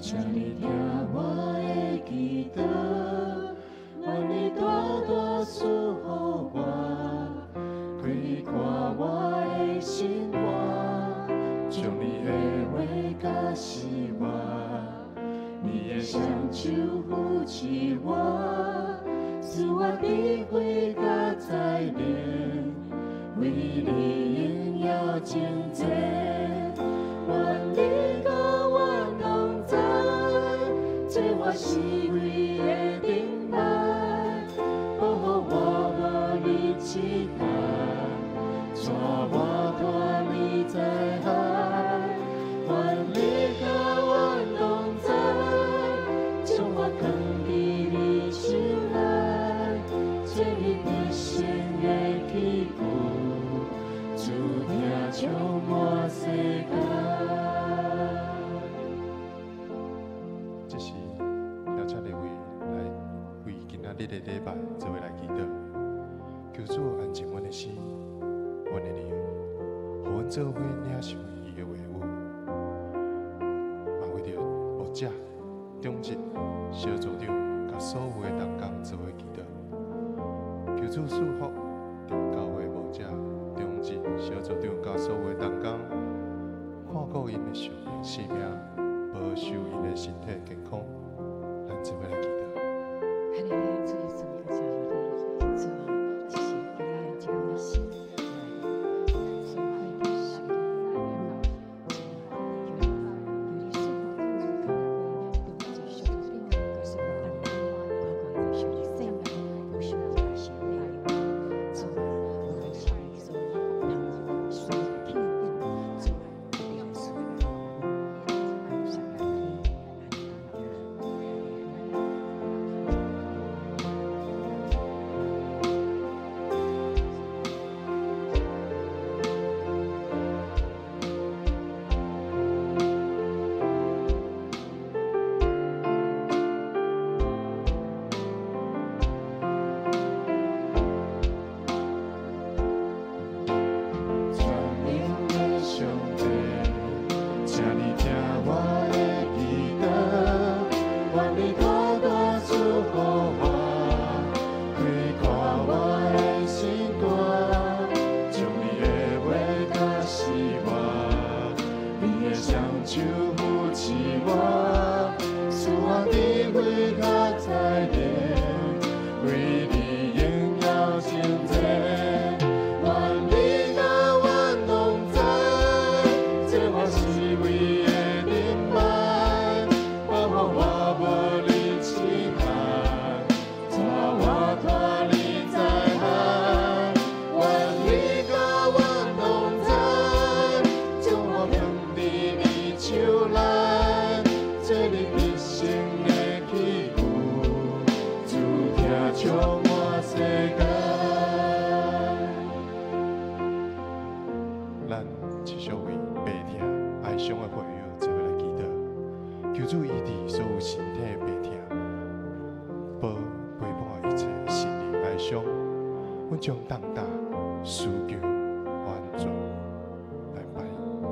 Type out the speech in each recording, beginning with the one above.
請你聽我的祈禱，願你大大賜予我，開闊我的心肝，將你的話教示我，你的雙手扶持我，賜我智慧佮才能，為你榮耀前進。願你佮我同在，做我四圍的燈牌，保護我無離試探，帶我脫離災害。願你佮我同在，將我囥佇你手內，做你得勝的器具，主疼充滿世界。這是邀請利未來為今仔日的禮拜做伙來祈禱，求主安靜阮的心，阮的靈，予阮做伙領受伊的話語。嘛為著牧者、長執、小組長佮所有的同工做伙祈禱，求主賜福佇教會牧者、長執、小組長佮所有的同工，看顧𪜶的壽命、性命，保守𪜶的身體健康。咱做伙來祈禱。哈利路亞，主耶穌，感謝你，主啊，這是求你安靜阮的心，來做伙領受你的話語。主啊，求你賜福教會長執、小組長佮所有同工，看顧𪜶的性命，保守𪜶的身體。主啊，無論是所通所器皿，主啊，一定賜福阮，感謝你，哈利路亞。 全能的上帝，請你聽我的祈禱，願你大大賜福我，開闊我的心肝，將你的話教示我，你的雙手扶持我，賜我智慧佮才能，為你榮耀前進。願你佮我同在，做我四圍的燈牌，保護我無離試探，帶我脫離災害。願你佮我同在，將我囥佇你手內，做你得勝的器具，主疼充滿世界。咱持續為病痛、哀傷的會友做伙來祈禱，求主醫治所有身體的病痛，保陪伴一切心靈哀傷。阮將重擔、需求完全來擺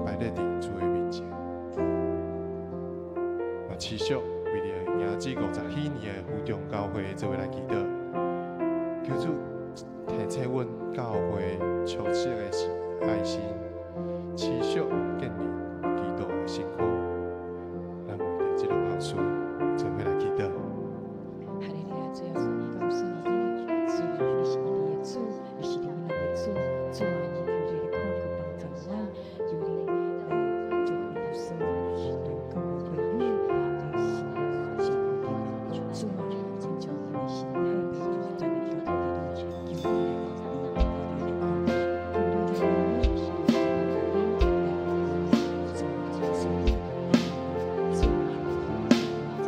擺列佇主的面前。嘛持續為著迎接50禧年的府中教會做伙來祈禱，求主提醒阮教會出色的愛心，持續建立基督的身軀。咱為著這兩項事做伙來祈禱。哈利路亞，主耶穌，感謝你，主啊，你是醫治的主，你是憐憫的主，主啊，求你來看顧幫助阮，求你來祝福所有咱教會會友來辛苦的，主啊，請將𪜶的身體全面交託予你，求你來醫治，求你來看顧，求你來憐憫，來幫助主耶穌，主啊，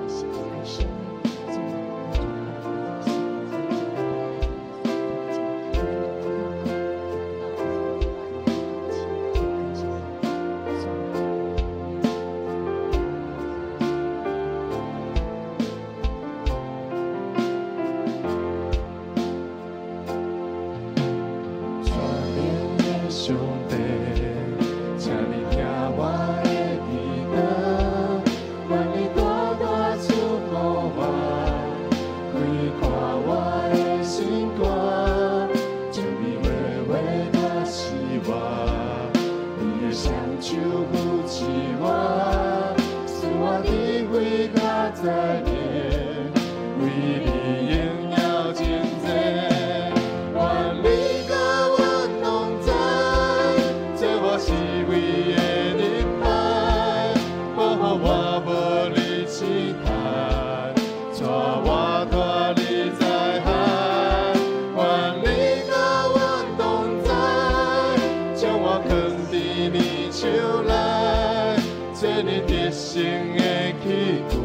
生的祈求，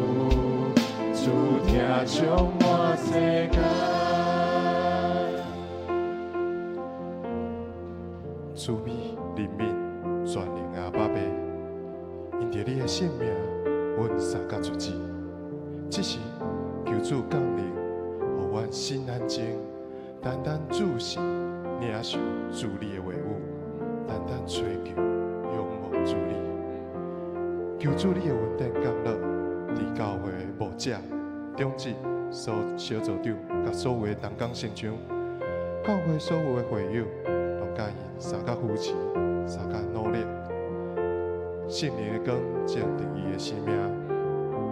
主疼充滿世界。慈悲憐憫全能阿爸父，因著你的聖名，阮三甲出子。這時求主降臨，予阮心安靜，單單注視領受主你的話語，單單追求仰望主你。求主你的恩典降落，佇教會牧者、長執、所小組長，佮所有的同工成長，教會所有的會友，攏共𪜶相佮扶持，相佮努力。聖靈的光照佇伊的生命，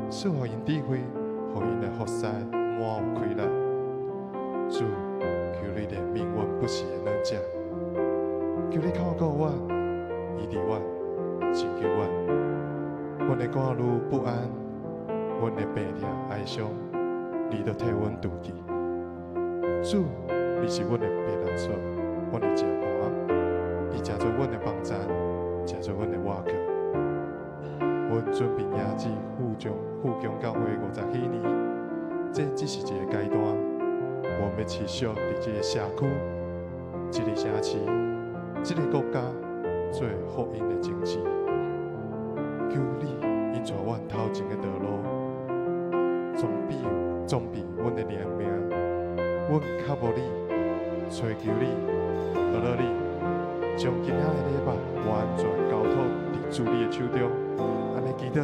賜予𪜶智慧，予𪜶的服侍滿有氣力。主，求你憐憫阮不是的能者，求你看顧阮，醫治阮，拯救阮。阮的顧慮不安，阮的病痛哀傷，你都替阮除去。主，你是阮的避難所，阮的石磐，你成做阮的幫贊，成做阮的倚靠。阮準備迎接富強教會50禧年，這只是一個階段。阮欲持續佇這個社區、這個城市、這個國家做福音的種子。求你引帶阮頭前的道路，裝備阮的靈命，阮渴慕你，追求你，學了你，將今仔的禮拜完全交託佇主你的手中。按呢祈禱，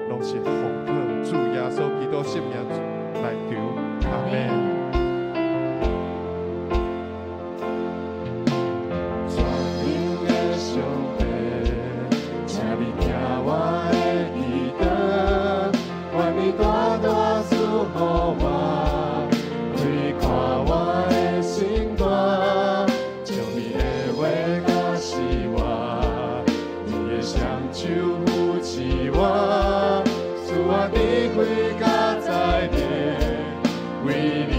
攏是奉靠主耶穌基督聖名來求，阿們。全能的上帝，請你聽我的祈禱，願你大大賜予我，開闊我的心肝，將你的話教示我，你的雙手扶持我，賜我智慧佮才能，為你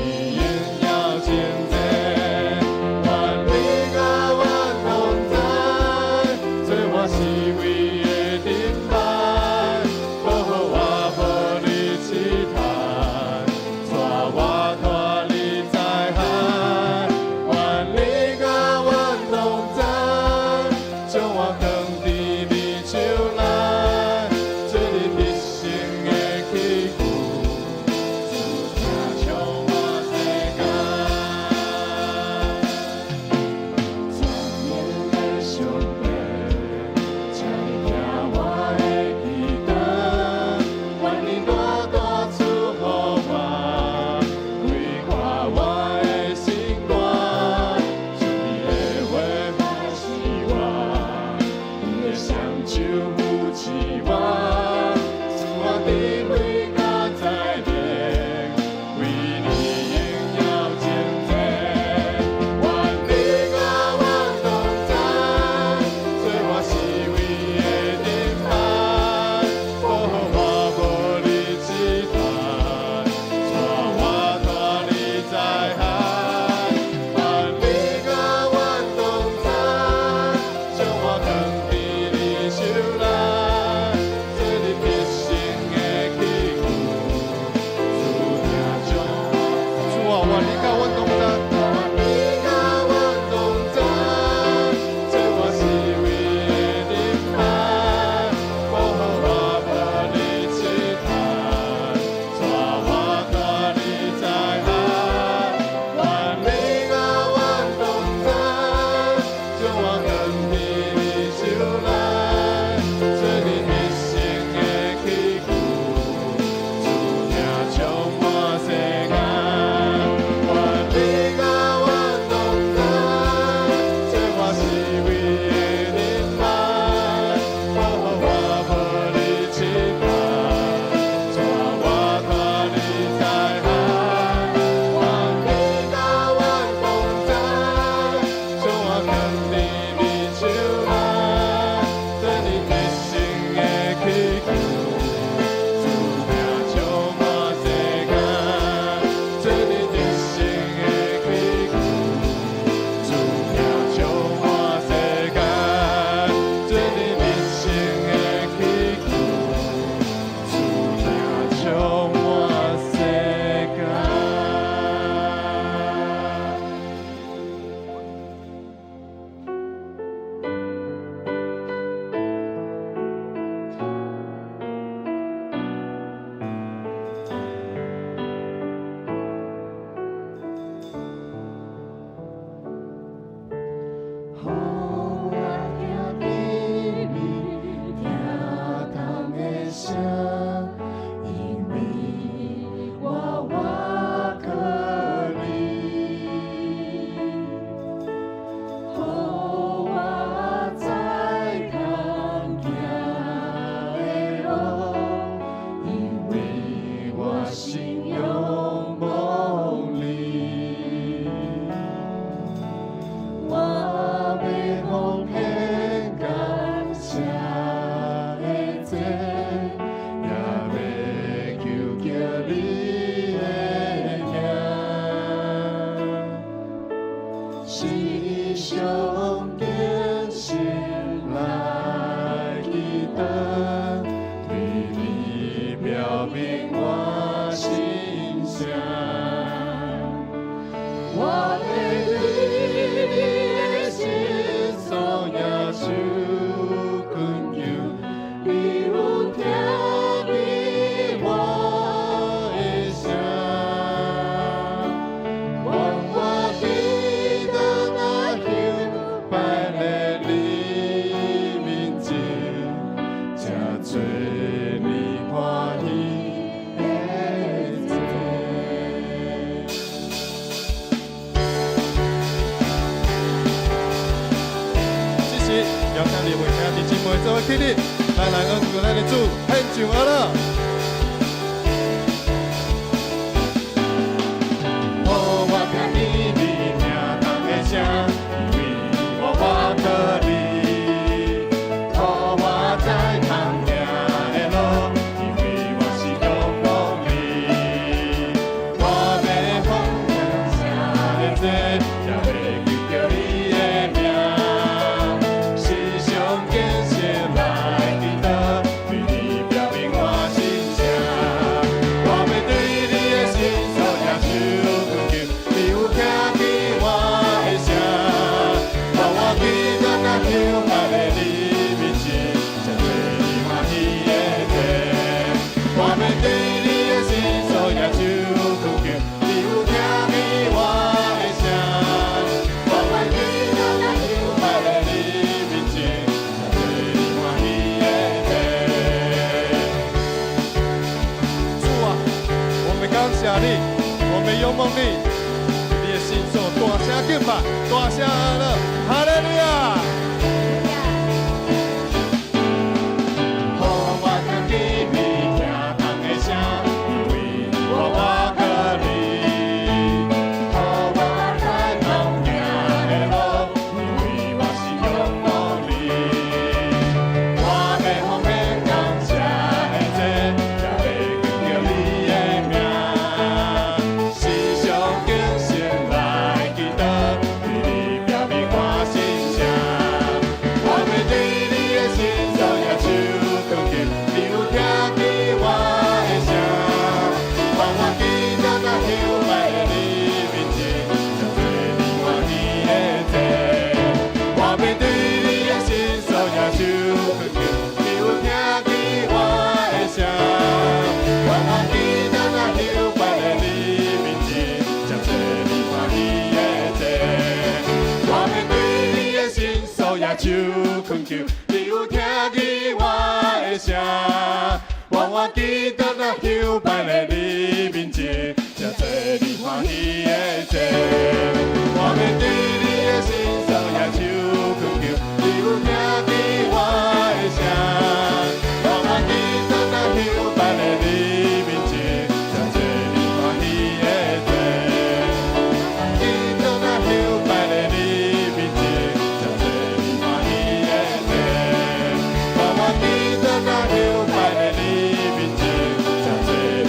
起立，咱來恩求咱的主，獻上阿樂。予我聽見你聽動的聲，因為我倚靠你。予我知通行的路，因為我是仰望你。我欲奉獻的祭，也欲求著你的名。時常虔誠來祈禱，對你表明我心聲。我欲對你的聖所舉手懇求，你有聽見我的聲。願我祈禱若香擺佇你面前，這做你歡喜的祭。我欲對你的聖所舉手懇求，你有聽見我的聲。願我祈禱若香擺佇你面前，這做你歡喜的祭。主啊，我們感謝你，我們仰望你，你的聖所大聲敬拜，大聲阿樂，哈利路亞！予我聽見你聽動的聲，因為我倚靠你。予我知通行的路，因為我是仰望你。我欲奉獻感謝的祭，也欲求著你的名。時常虔誠來祈禱，對你表明我心聲。我欲對你的聖所舉手懇求，你有聽見我的聲。願我祈禱若香擺佇你面前，這做你歡喜的祭。我欲對你的聖所舉手懇求，你有聽見我的聲。願我祈禱若香擺佇你面前，這做你歡喜的祭。我欲對你的聖所舉手懇求，你有聽見我的聲。願我祈禱若香擺佇你面前，這做你歡喜的祭。我欲對你的聖所舉手懇求，你有聽見我的聲。願我祈禱若香擺佇你面前，這做你歡喜的祭。祈禱若香擺佇你面前，這做你歡喜的祭。願我祈禱若香擺佇你面前，這做你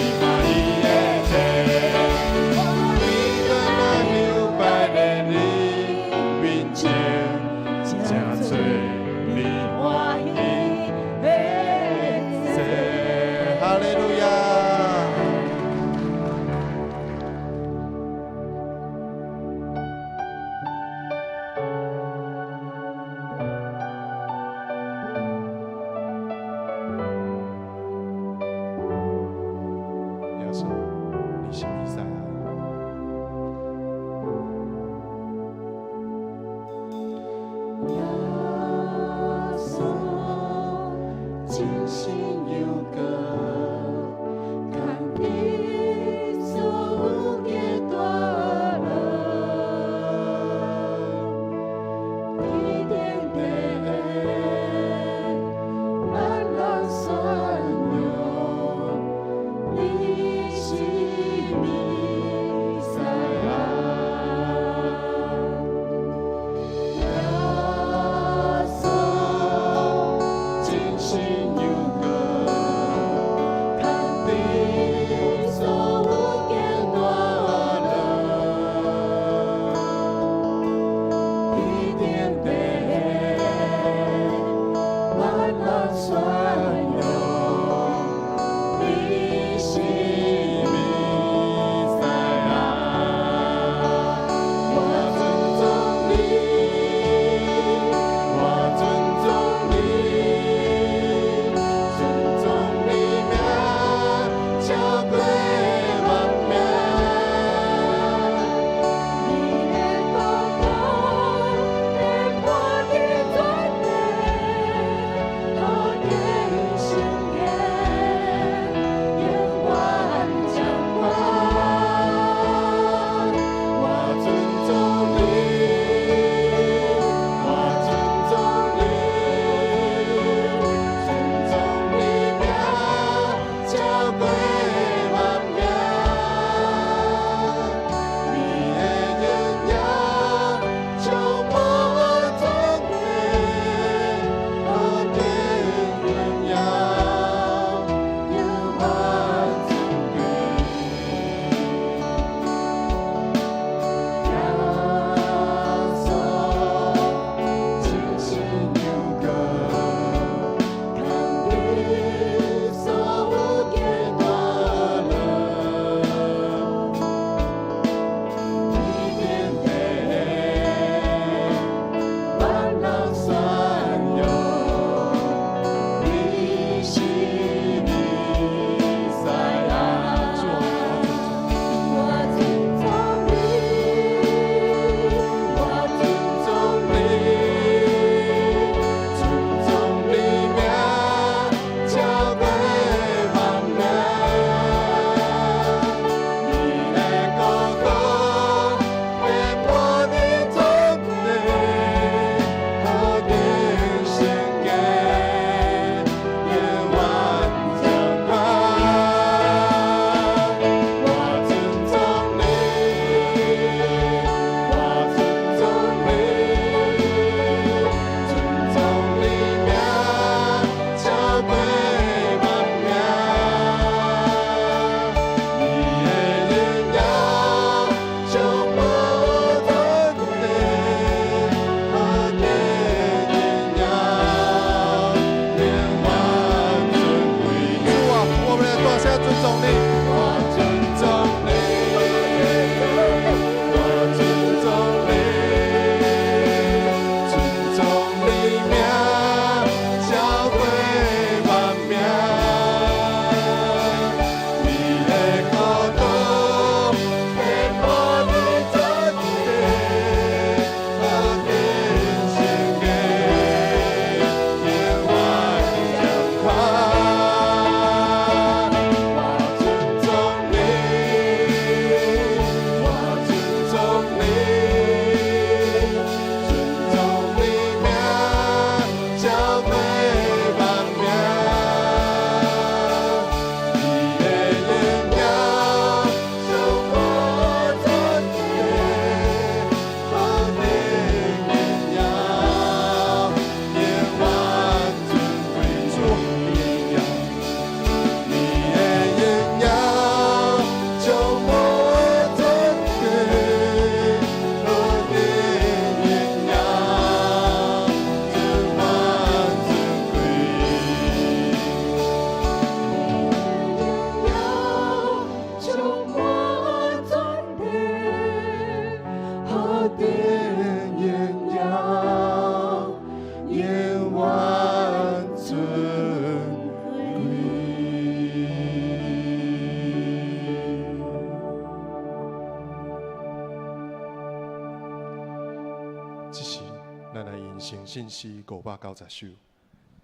成信詩590首，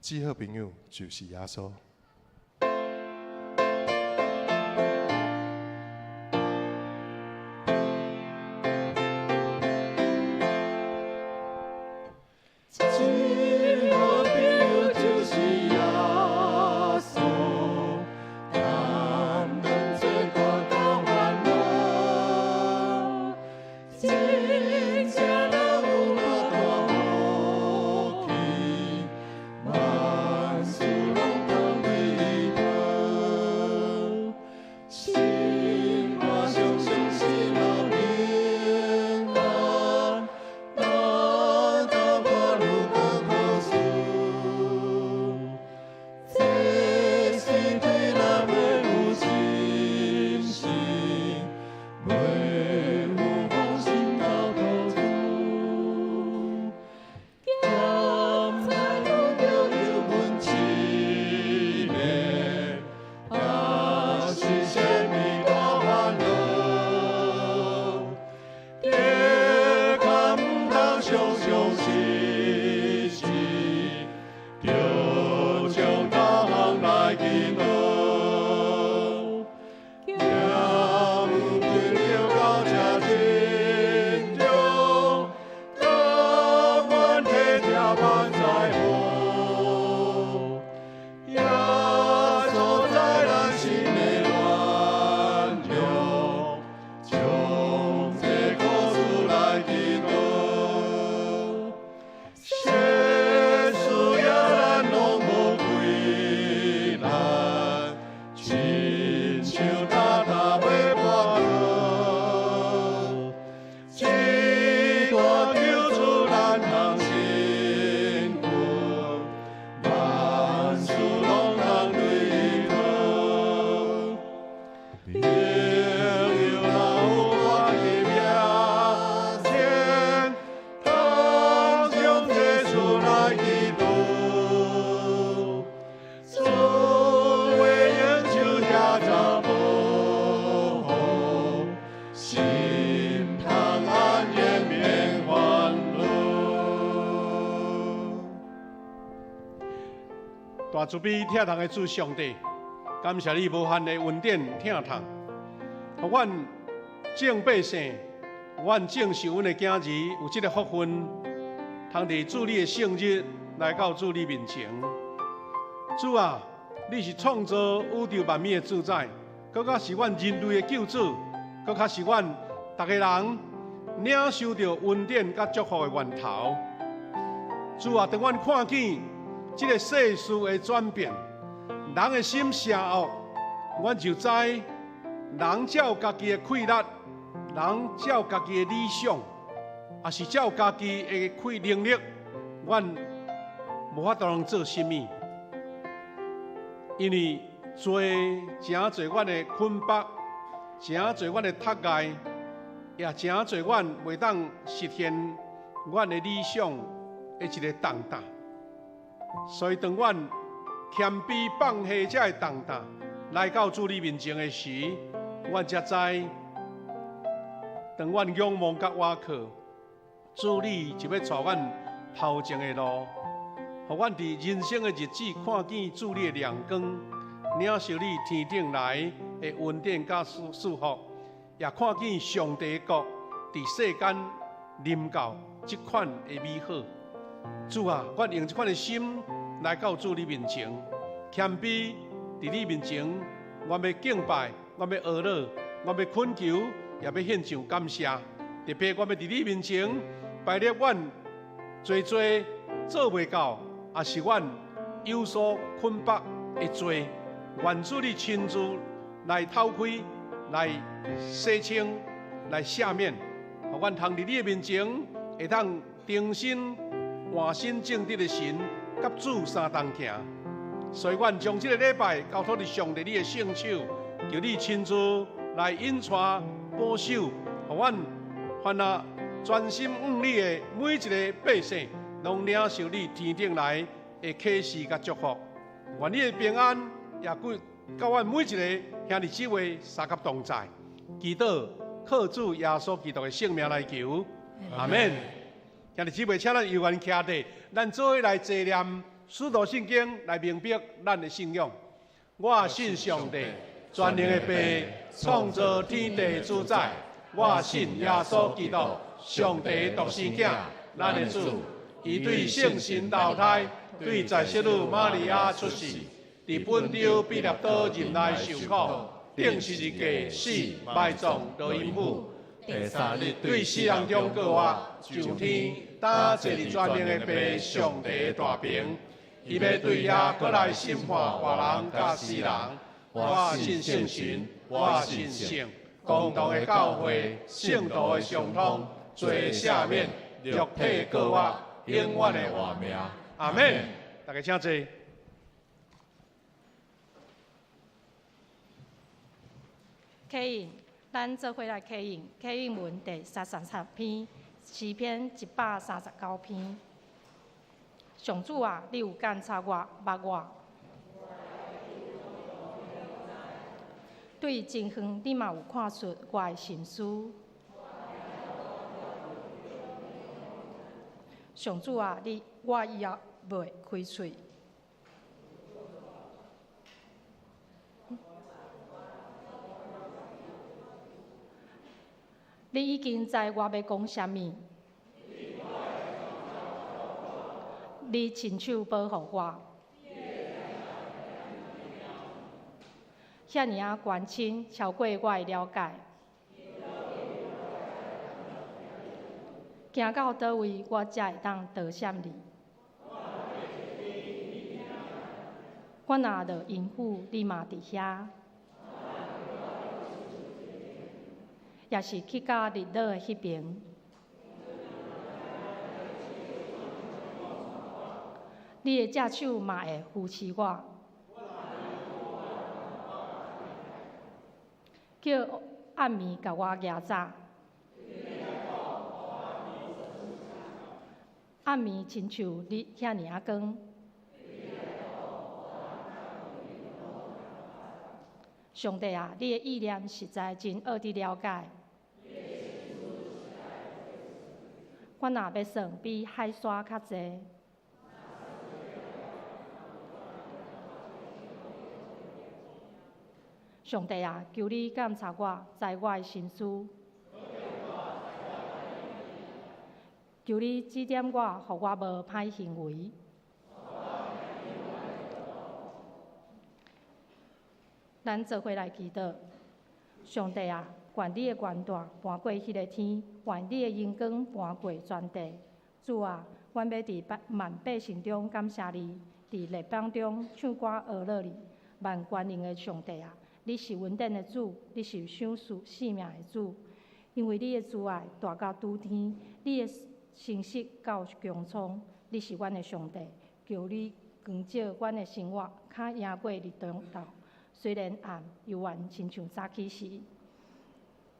至好朋友就是耶穌。大慈悲疼痛的主上帝，感謝你無限的恩典疼痛，予阮眾百姓，阮眾受恩的囝兒有這個福分，通佇主你的聖日來到主你面前。主啊，你是創造宇宙萬物的主宰，閣較是阮人類的救主，閣較是阮逐个人領受著恩典佮祝福的源頭。主啊，當阮看見這個世事的轉變，人的心邪惡，阮就知人照家己的氣力，人照家己的理想，也是照家己的氣能力，阮無法度通做啥物。因為罪誠濟阮的捆綁，誠濟阮的窒礙，也誠濟阮袂當實現阮的理想的一個重擔。所以，當阮謙卑放下這个重擔，來到主你面前的時，阮才知，當阮仰望佮倚靠，主你就欲帶阮頭前的路，予阮佇人生的日子看見主你的亮光，領受你天頂來的恩典佮祝福，也看見上帝的國佇世間臨到這款的美好。主啊，我用這款的心來到主你面前，謙卑佇你面前，我欲敬拜，我欲阿樂，我欲懇求，也欲獻上感謝。特別我欲佇你面前擺列阮濟濟做袂到，也是阮有所捆綁的罪，願主你親自來透開，來洗清，來赦免，予阮通佇你的面前會當重新換新正直的神，佮主相同行。所以，阮將這个禮拜交託佇上帝你的聖手，求你親自來引帶保守，予阮凡若專心向你的每一个百姓，攏領受你天頂來的啟示佮祝福。願你的平安也歸佮阮每一个兄弟姊妹相佮同在。祈禱靠主耶穌基督的聖名來求，阿們。兄弟姊妹，請咱有緣徛地，咱做伙來齊念使徒信經，來明白咱的信仰。我信上帝，全能的父，創造天地主宰。我信耶穌基督，上帝獨生囝，咱的主。伊對聖神投胎，對在聖女瑪利亞出世，佇本丟彼拉多任內受苦，釘十字架死，埋葬，落陰府。第三日對死人中復活，上天，擔坐佇全能的父上帝大爿。伊欲對遐閣來審判活人佮死人。我信聖神，我信聖公同的教會，聖徒的相通，罪赦免，肉體復活，永遠的活命。阿們。大家請坐。啟應，咱做伙來啟應，啟應文第33篇，詩篇139篇。上主啊，你有監察我，捌我。對真遠，你嘛有看出我的心思。上主啊，你我猶未開喙。你已經知我欲講啥物。你親手保護我，遐爾仔關深，超過我的了解。行到佗位，我才會當逃閃你？我若落陰府，你嘛佇遐；抑是去到日落的彼爿。你的隻手嘛會扶持我，叫暗暝共我夯早。暗暝親像日遐爾仔光。上帝啊，你的意念實在真奧得了解。我若欲算，比海沙較濟。上帝啊，求你監察我，知我的心思。求你指點我，予我無歹行為。咱做伙來祈禱。上帝啊，願你的權大瞞過彼个天，願你的榮光瞞過全地。主啊，阮欲佇萬百姓中感謝你，佇列邦中唱歌呵咾你。萬權能的上帝啊，你是阮頂的主，你是賞賜性命的主。因為你的慈愛大到諸天，你的誠實到穹蒼。你是阮的上帝，求你光照阮的生活，較贏過日中晝。雖然暗，猶原親像早起時。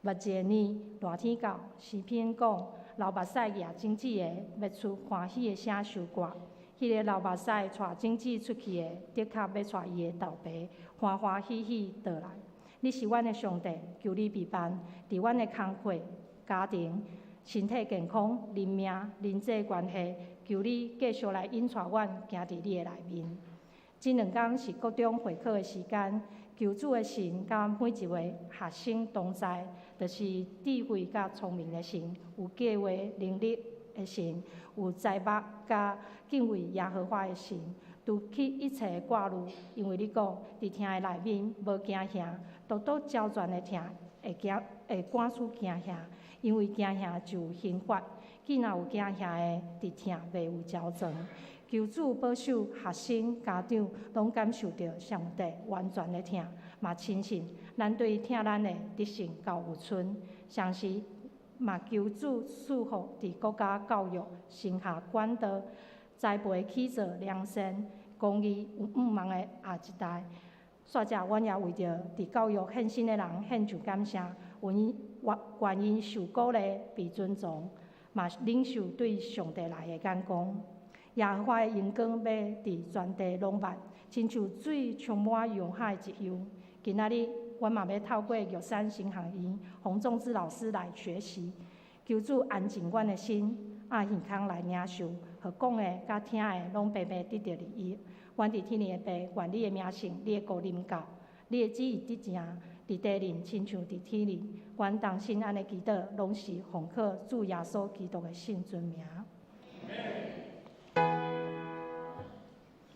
捌一个年熱天到，詩篇講流目屎舉種子的，欲出歡喜的聲收割。彼个流目屎帶種子出去的，的確欲帶伊的豆爸歡歡喜喜倒來。你是阮的上帝，求你庇庇，佇阮的工課、家庭、身體健康、人命、人際關係，求你繼續來引帶阮行佇你的內面。這兩工是國中會考的時間，求主的神佮每一位學生同在，就是智慧佮聰明的神，有計畫能力的神，有才目佮敬畏耶和華的神，除去一切的掛慮，因為你講，佇疼的內面無驚嚇，獨獨焦全的疼會驚會趕出驚嚇，因為驚嚇就有刑罰，既若有驚嚇的，佇疼袂有焦全。求主保守學生、家長，攏感受著上帝完全的疼，嘛深信咱對疼咱的得勝到有剩。同時嘛求主賜福佇國家教育、神學管道、栽培起造良善、公義有向望的下一代。煞者，阮也為著佇教育獻身的人獻上感謝，願𪜶受鼓勵、被尊重，嘛領受對上帝來的眼光。耶和華的榮光欲佇全地籠罩，親像水充滿洋海一樣。今仔日，阮嘛欲透過玉山神學院洪仲之老師來學習，求主安靜阮的心，鸭耳孔来领受，予讲的佮听的拢白白得著利益。阮伫天的父，愿你的名圣，你的国临到，你的旨意得成，伫地面亲像伫天里。阮同心按呢祈祷，拢是奉靠主耶稣基督的圣尊名。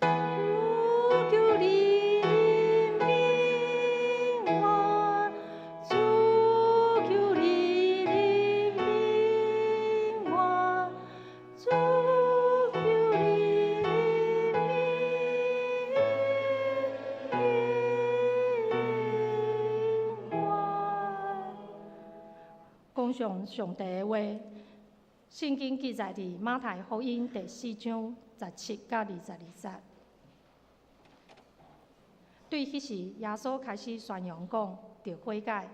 主求你怜悯我，主求你怜悯我，主求你怜悯我。讲上上帝的话，圣经记载伫马太福音第四章十七佮22节。对彼时，耶稣开始宣扬讲，著悔改，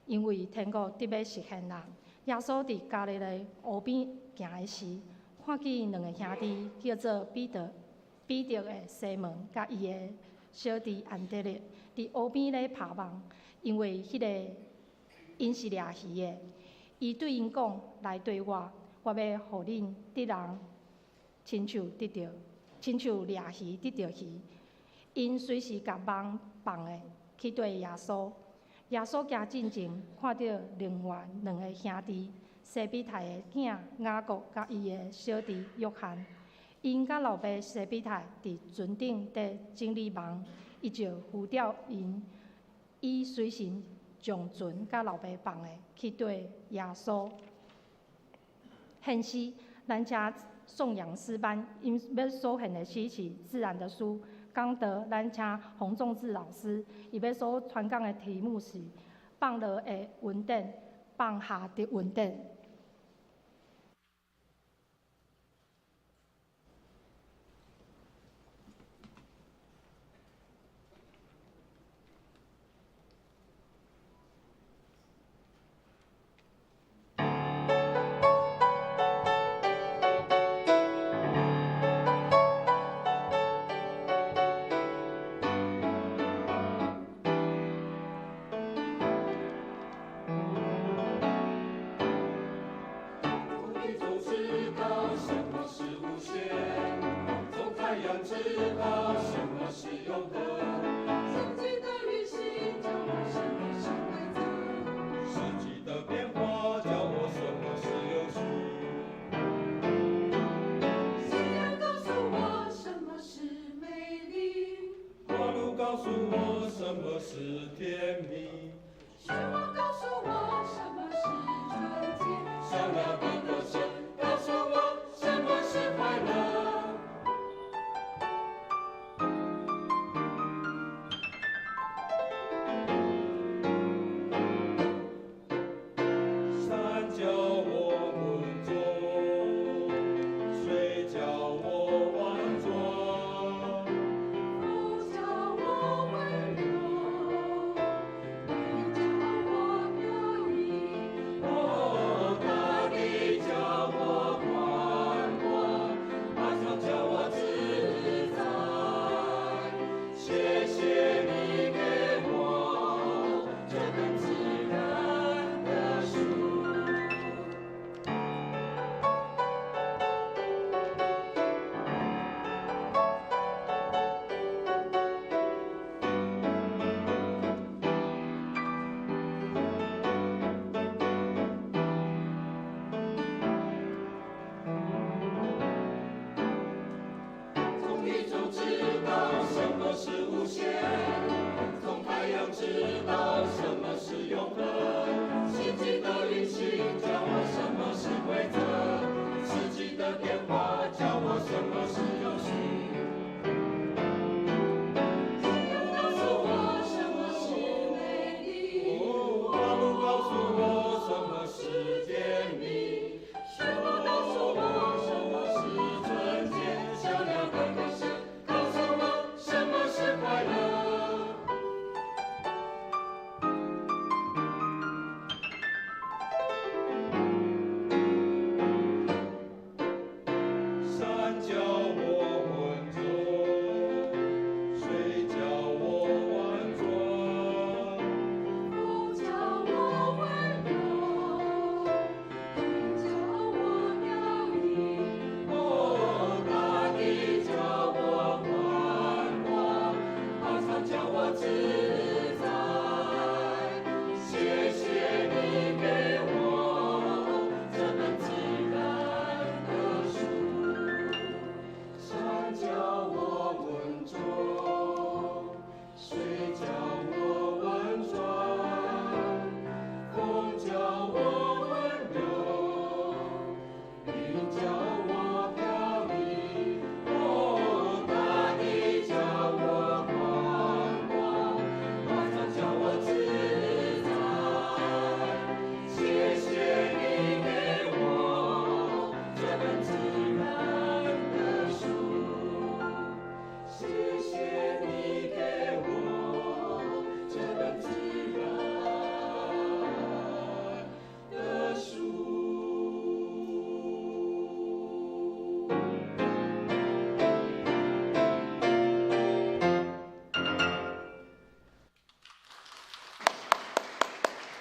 因为天国得欲实现啦。耶稣伫加利利湖边行的时，看见两个兄弟，叫做彼得、彼得的西门，佮伊的小弟安德烈，伫湖边咧拍网，因为彼个𪜶是掠鱼的。伊对𪜶讲：来缀我，我欲予恁得人亲像得著，亲像掠鱼得著鱼。𪜶随时共网放的去缀耶稣。耶稣行进前，看著另外两个兄弟西庇太的囝雅各佮伊的小弟约翰，𪜶佮老爸西庇太伫船顶伫整理网，伊就呼召𪜶，伊随时将船佮老爸放的去缀耶稣。现时，咱请颂扬诗班，𪜶欲所献的诗是《自然的书》。讲道，咱请洪仲志老师，伊欲所传讲的题目是“放落的恩典，放下的恩典”。从地中知道什么是无限，从太阳知道什么是永恒。四季的旅行教我什么是规则，四季的变化教我什么是有序。夕阳告诉我什么是美丽，花露告诉我什么是甜蜜，雪花告诉我什么是纯洁，小鸟的歌声告诉我什么是快乐。山教我稳重，水教我婉转，风教我温柔，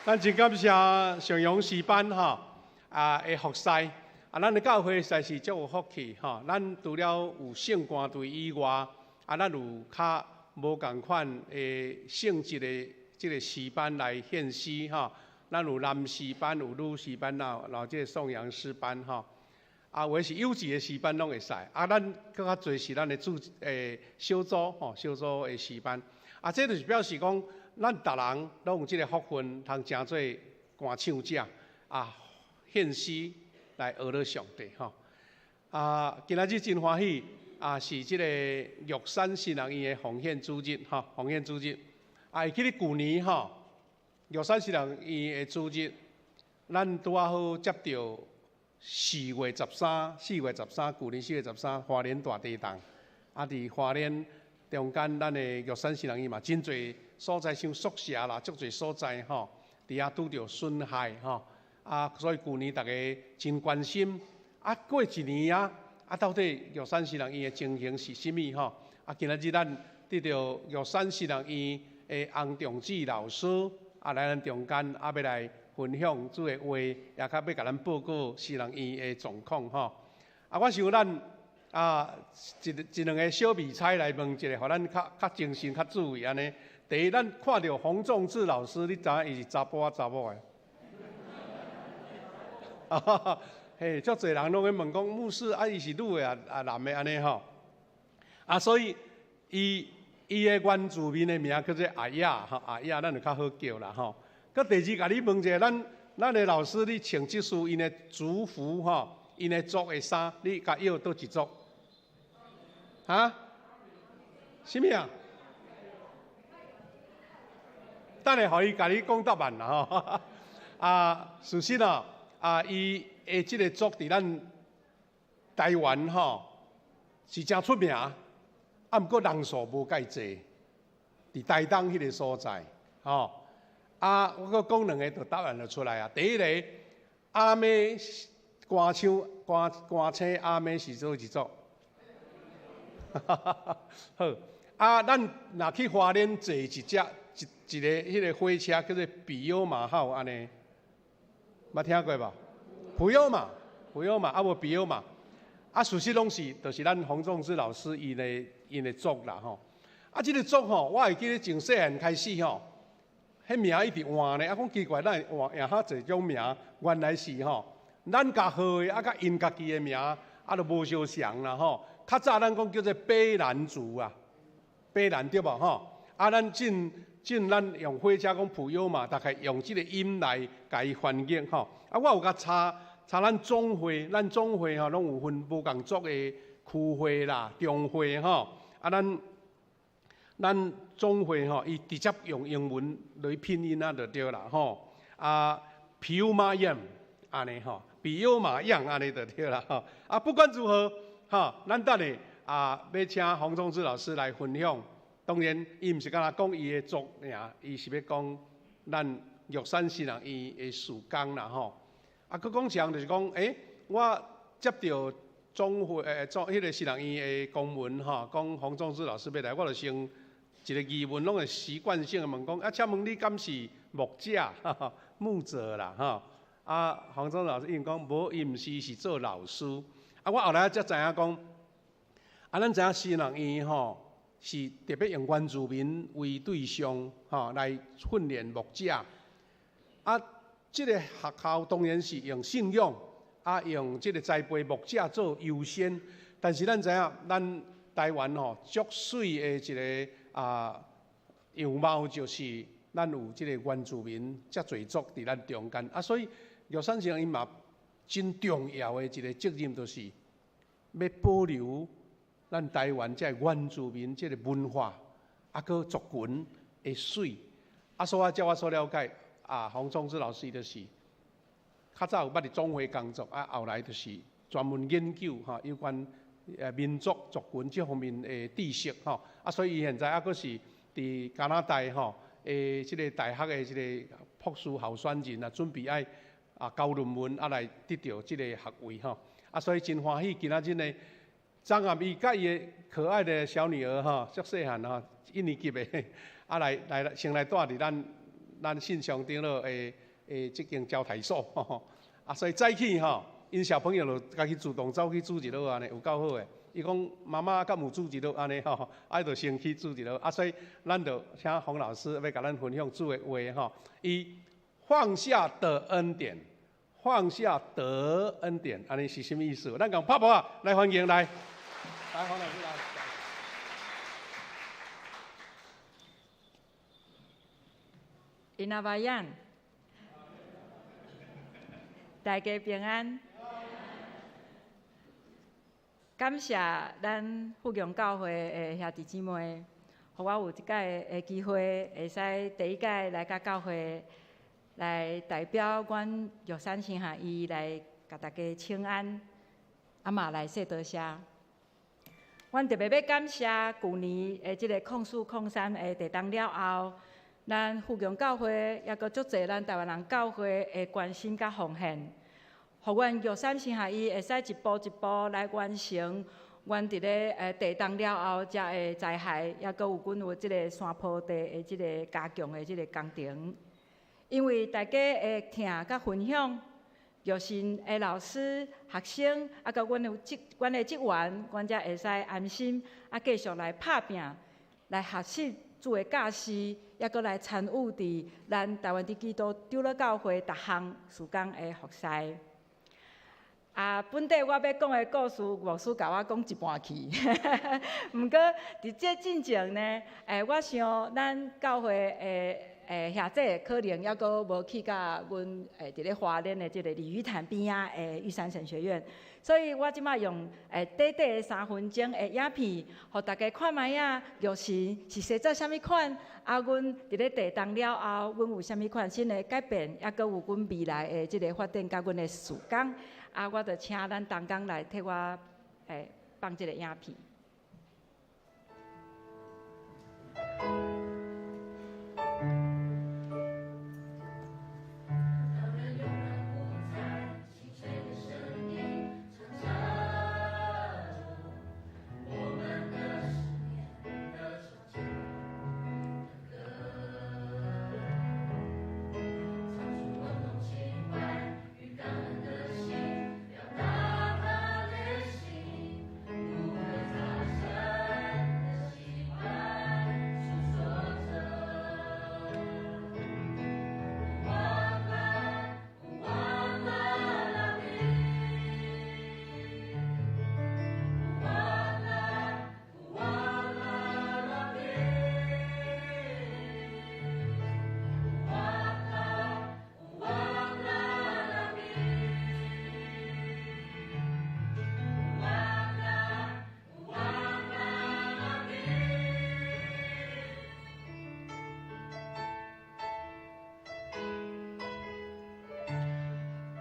咱真感謝上陽詩班吼啊的服侍，啊，咱的教會實在是足有福氣吼。咱除了有聖歌隊以外，啊，咱有較無仝款的性質的這个詩班來獻詩吼。咱有男詩班、有女詩班，然後這个頌揚詩班吼。啊，有的是幼稚的詩班攏會使。啊，咱閣較濟是咱的主小組吼，小組的詩班。啊，這就是表示講，咱逐人攏有這个福分，通成做歌唱者啊，獻詩來呵咾上帝吼。啊，今仔日真歡喜啊，是這个玉山神學院的奉獻主日吼，奉獻主日。啊，會記得舊年吼，玉山神學院的主日，咱拄仔好接著四月十三，四月十三，舊年四月十三，花蓮大地動。啊，佇花蓮中間，咱的玉山神學院嘛，真濟所在像宿舍啦，足濟所在吼，佇遐拄著損害吼。啊，所以舊年逐家真關心。啊，過一年啊，啊，到底玉山神學院的情形是啥物吼？啊，今仔日咱得著玉山神學院的洪仲志老師啊，來咱中間啊，欲來分享主的話，也較欲共咱報告神學院的狀況吼。啊，我想咱啊，一一兩个小比賽來問一下，予咱較較精神、較注意按呢。第一，咱看著洪仲志老師，你知影伊是查埔抑查某的？啊，嘿，足濟人攏咧問講牧師啊，伊是女的啊啊男的按呢吼？啊，所以伊伊的原住民的名叫做阿雅吼，阿雅咱就較好叫啦吼。閣第二，共你問一下，咱咱的老師，你穿這束𪜶的族服吼，𪜶的族的衫，你共臆佗一族？哈？啥物啊？等下予伊共你講答案啦吼。啊，事實啊，啊，伊的這个族佇咱台灣吼是誠出名，啊，毋過人數無蓋濟，佇台東彼个所在，吼。啊，我閣講兩个就答案就出來啊。第一个，阿妹歌手歌歌星阿妹是佗一族？好，啊，咱若去花蓮坐一隻一一个彼个火車叫做比優馬號按呢，捌聽過無？普悠瑪，普悠瑪，啊無比優馬，啊事實攏是，就是咱洪仲志老師𪜶的族啦吼。啊，這个族吼，我會記得從細漢開始吼，彼名一直換呢，啊講奇怪，咱會換換遐濟種名，原來是吼，咱家號的啊，佮𪜶家己的名啊，都無相仝啦吼。較早咱講叫做卑南族啊，卑南對無吼？啊，咱進進咱用火車講普悠瑪，大概用這个音來共伊翻譯吼。啊，我有共查查咱總會，咱總會吼攏有分無仝族的區會啦、中會吼。啊，咱咱總會吼，伊直接用英文來拼音啊，就對啦吼。啊，皮尤馬樣按呢吼，比優馬樣按呢就對啦吼。啊，不管如何。吼，咱等下啊，欲請洪仲志老師來分享。當然，伊毋是干焦講伊的族爾，伊是欲講咱玉山神學院的事工啦吼。啊，閣講一項就是講，欸，我接著總會總彼個神學院的公文吼，講洪仲志老師欲來，我就先一个疑問，攏會習慣性的問講，啊，請問你敢是牧者、牧者啦吼？啊，洪仲志老師伊講無，伊毋是，伊是做老師。啊！我後來才知影講，啊，咱知影神學院吼是特別用原住民為對象吼來訓練牧者。啊，這个學校當然是用信仰啊，用這个栽培牧者做優先。但是咱知影，咱台灣吼足媠的一个啊樣貌，就是咱有這个原住民遮濟族佇咱中間。啊，所以玉山神學院嘛真重要的一个責任，就是欲保留咱台灣這个原住民這个文化，啊，閣族群的媠。啊，所以照我所了解，啊，洪仲志老師伊就是較早有捌佇總會工作，啊，後來就是專門研究吼有關民族族群這方面的知識吼。啊，所以伊現在猶閣是佇加拿大吼的這个大學的這个博士候選人啊，準備愛啊交論文啊來得著這个學位吼。啊，所以真歡喜今仔日呢，張阿伊佮伊的可愛的小女兒吼，足細漢吼，一年級的，啊來來先來蹛佇咱咱信昌長老的這間招待所，啊，所以早起吼，𪜶小朋友就家己主動走去煮一落按呢，有夠好的。伊講媽媽敢有主日落按呢吼，啊，就先去主日落，啊，所以咱就請洪老師欲共咱分享主的話吼，伊放下的恩典，放下得恩典，按呢是啥物意思？咱共拍噗仔來歡迎來，來洪老師來。 𪜶阿巴樣，大家平安。感謝咱富強教會的兄弟姊妹，予我有這擺的機會，會使第一擺來佮教會來代表阮玉山神學院來共大家請安，啊嘛來說多謝。阮特別欲感謝舊年的這个0403的地動了後，咱富強教會抑閣足濟咱台灣人教會的關心佮奉獻，予阮玉山神學院會使一步一步來完成阮佇咧地動了後遮的災害，抑閣有阮有這个山坡地的這个加強的這个工程。因為大家的疼佮分享，玉神的老師、學生，啊，佮阮有職，阮的職員，阮才會使安心，啊，繼續來拍拚，來學習主的教示，抑閣來參與佇咱台灣的基督長老教會逐項事工的服事。啊，本底我欲講的故事，牧師共我講一半去。毋過佇這進前呢，我想咱教會的兄弟可能猶閣無去到阮佇咧花蓮的這个鯉魚潭邊仔的玉山神學院，所以我這擺用短短的3分鐘的影片，予大家看覓仔玉神是生做啥物款，啊，阮佇咧地動了後，阮有啥物款新的改變，抑閣有阮未來的這个發展佮阮的事工，啊，我就請咱同工來替我放這个影片。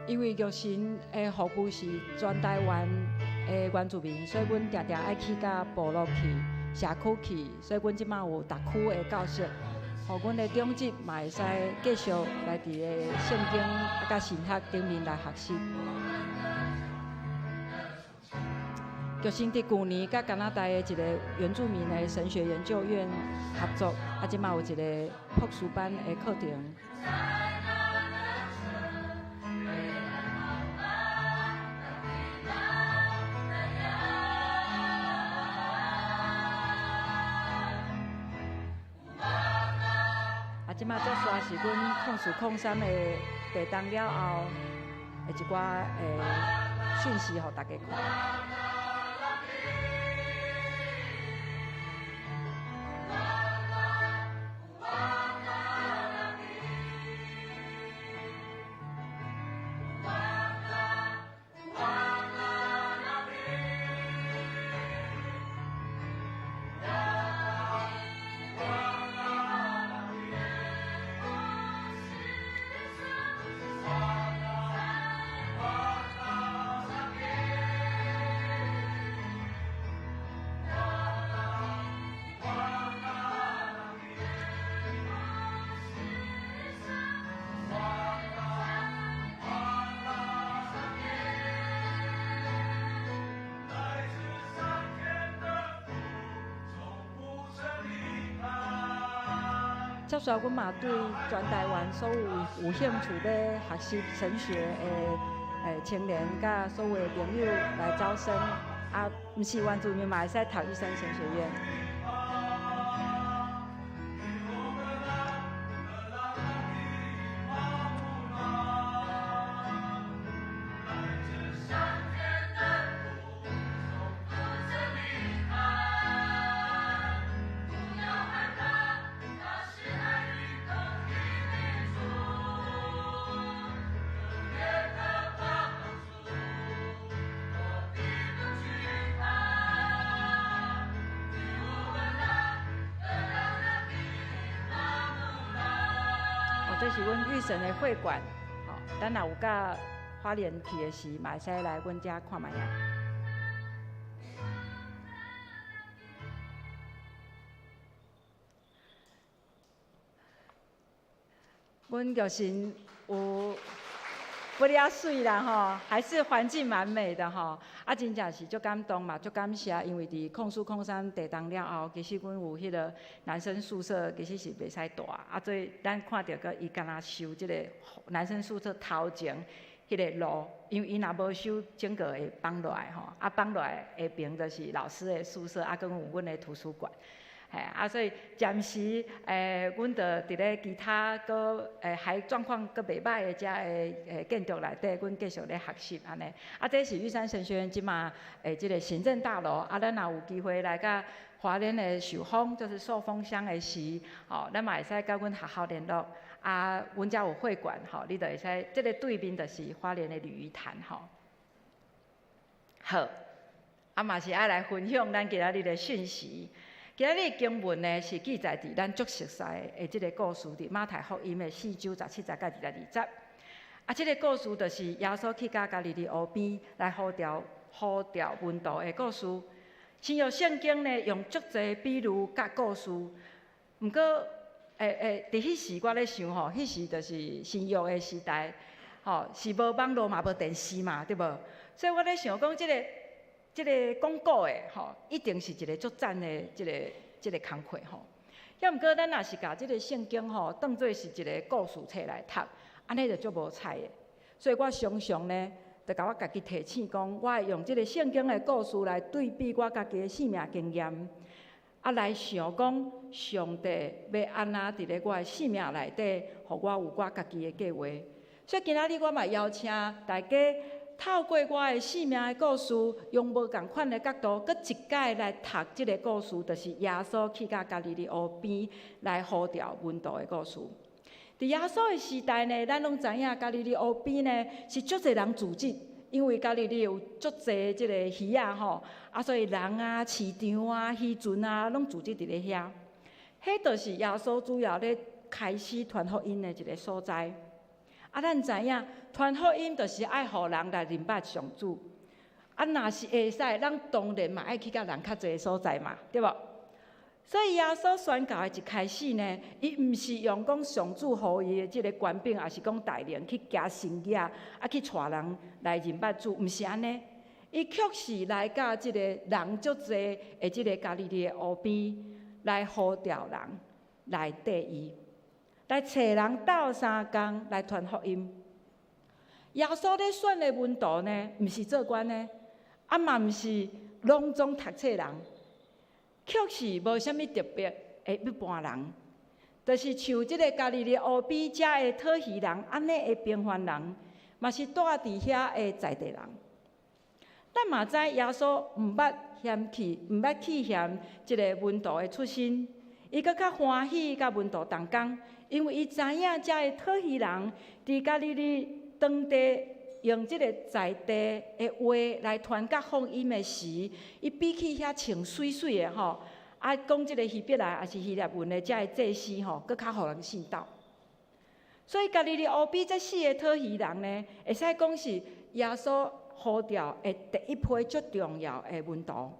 因為玉神的服務是全台灣的原住民，所以阮定定愛去到部落去、社區去，所以阮這擺有逐區的教室，予阮的長執嘛會使繼續來佇个聖經啊佮神學頂面來學習。玉神佇舊年佮加拿大的一个原住民的神學研究院合作，啊，這擺有一个博士班的課程。這擺這煞是阮0403的地動了後的一寡訊息，予大家看。接续阮嘛对全台湾所有有兴趣欲学习神学的青年佮所有的朋友来招生。啊，毋是原住民嘛会使读玉山神学院。这是阮玉神的会馆，吼，咱若有佮花莲去的时，嘛会使来阮遮看觅仔。阮玉神有不了媠啦吼，还是环境蛮美的吼。啊，真正是足感动嘛，足感谢，因为伫控诉空山地动了后，其实阮有彼个男生宿舍，其实是袂使蹛。啊，所以咱看著阁伊敢若修这个男生宿舍头前彼个路，因为伊若无修，整个会崩落来吼。啊，崩落来下爿就是老师的宿舍，啊，阁有阮的图书馆。嘿，啊，所以暂时，阮就伫咧其他阁还状况阁袂䆀的遮个建筑内底，阮继续咧学习按呢。啊，这是玉山神学院这马这个行政大楼。啊，咱若有机会来佮花莲的寿丰，就是寿丰乡的时，吼，咱嘛会使佮阮学校联络。啊，阮遮有会馆，吼，你就会使，这个对面就是花莲的鲤鱼潭，吼。好，啊嘛是爱来分享咱今仔日的讯息。今仔日经文呢是记载伫咱足熟似的这个故事，伫马太福音的四章十七节到二十二节。啊，这个故事就是耶稣去到加利利湖边来呼召门徒的故事。新约圣经呢用足济比喻佮故事，毋过，伫彼时我咧想吼，彼时就是新约的时代，吼，是无网路嘛，无电视嘛，对无？所以我咧想讲这个讲古的吼，一定是一个足赞的这个工课吼。抑毋过咱若是共这个圣经吼，当做是一个故事册来读，按呢就足无彩的。所以我常常呢，就共我家己提醒讲，我会用这个圣经的故事来对比我家己的生命经验，啊，来想讲上帝欲按怎伫咧我的生命内底，予我有我家己的计划。所以今仔日我嘛邀请大家，透过我的生命的故事，用无仝款的角度，阁一摆来读这个故事，就是耶稣去到加利利湖边来呼召门徒的故事。伫耶稣的时代呢，咱拢知影加利利湖边呢是足济人聚集，因为加利利有足济这个鱼仔吼，啊，所以人啊、市场啊、渔船啊，拢聚集伫咧遐。彼就是耶稣主要咧开始传福音的一个所在。啊，咱知影传福音就是爱予人来认捌上主。啊，若是会使，咱当然嘛爱去佮人较济所在嘛，对无？所以耶稣宣教的一开始呢，伊毋是用讲上主予伊的这个权柄，抑是讲大能去行神迹，啊去带人来认捌主，毋是按呢。伊却是来到这个人足济的这个加利利的湖边，来呼召人来缀伊。来揣人斗相共来传福音。耶稣咧选的门徒呢，毋是做官的，啊嘛毋是拢总读册人，却是无啥物特别的一般人，就是像这个加利利湖边遮的讨鱼人，按呢的平凡人，嘛是住伫遐的在地人。咱嘛知耶稣毋捌嫌弃，毋捌去嫌这个门徒的出身，伊阁较欢喜佮门徒同工。因为伊知影遮的讨鱼人伫加利利当地用这个在地的话来传讲福音的时，伊比起遐穿媠媠的吼，啊讲这个希伯来抑是希腊文的遮的祭司吼，阁较予人信道。所以加利利湖边这四个讨鱼人呢，会使讲是耶稣呼召的第一批足重要的门徒。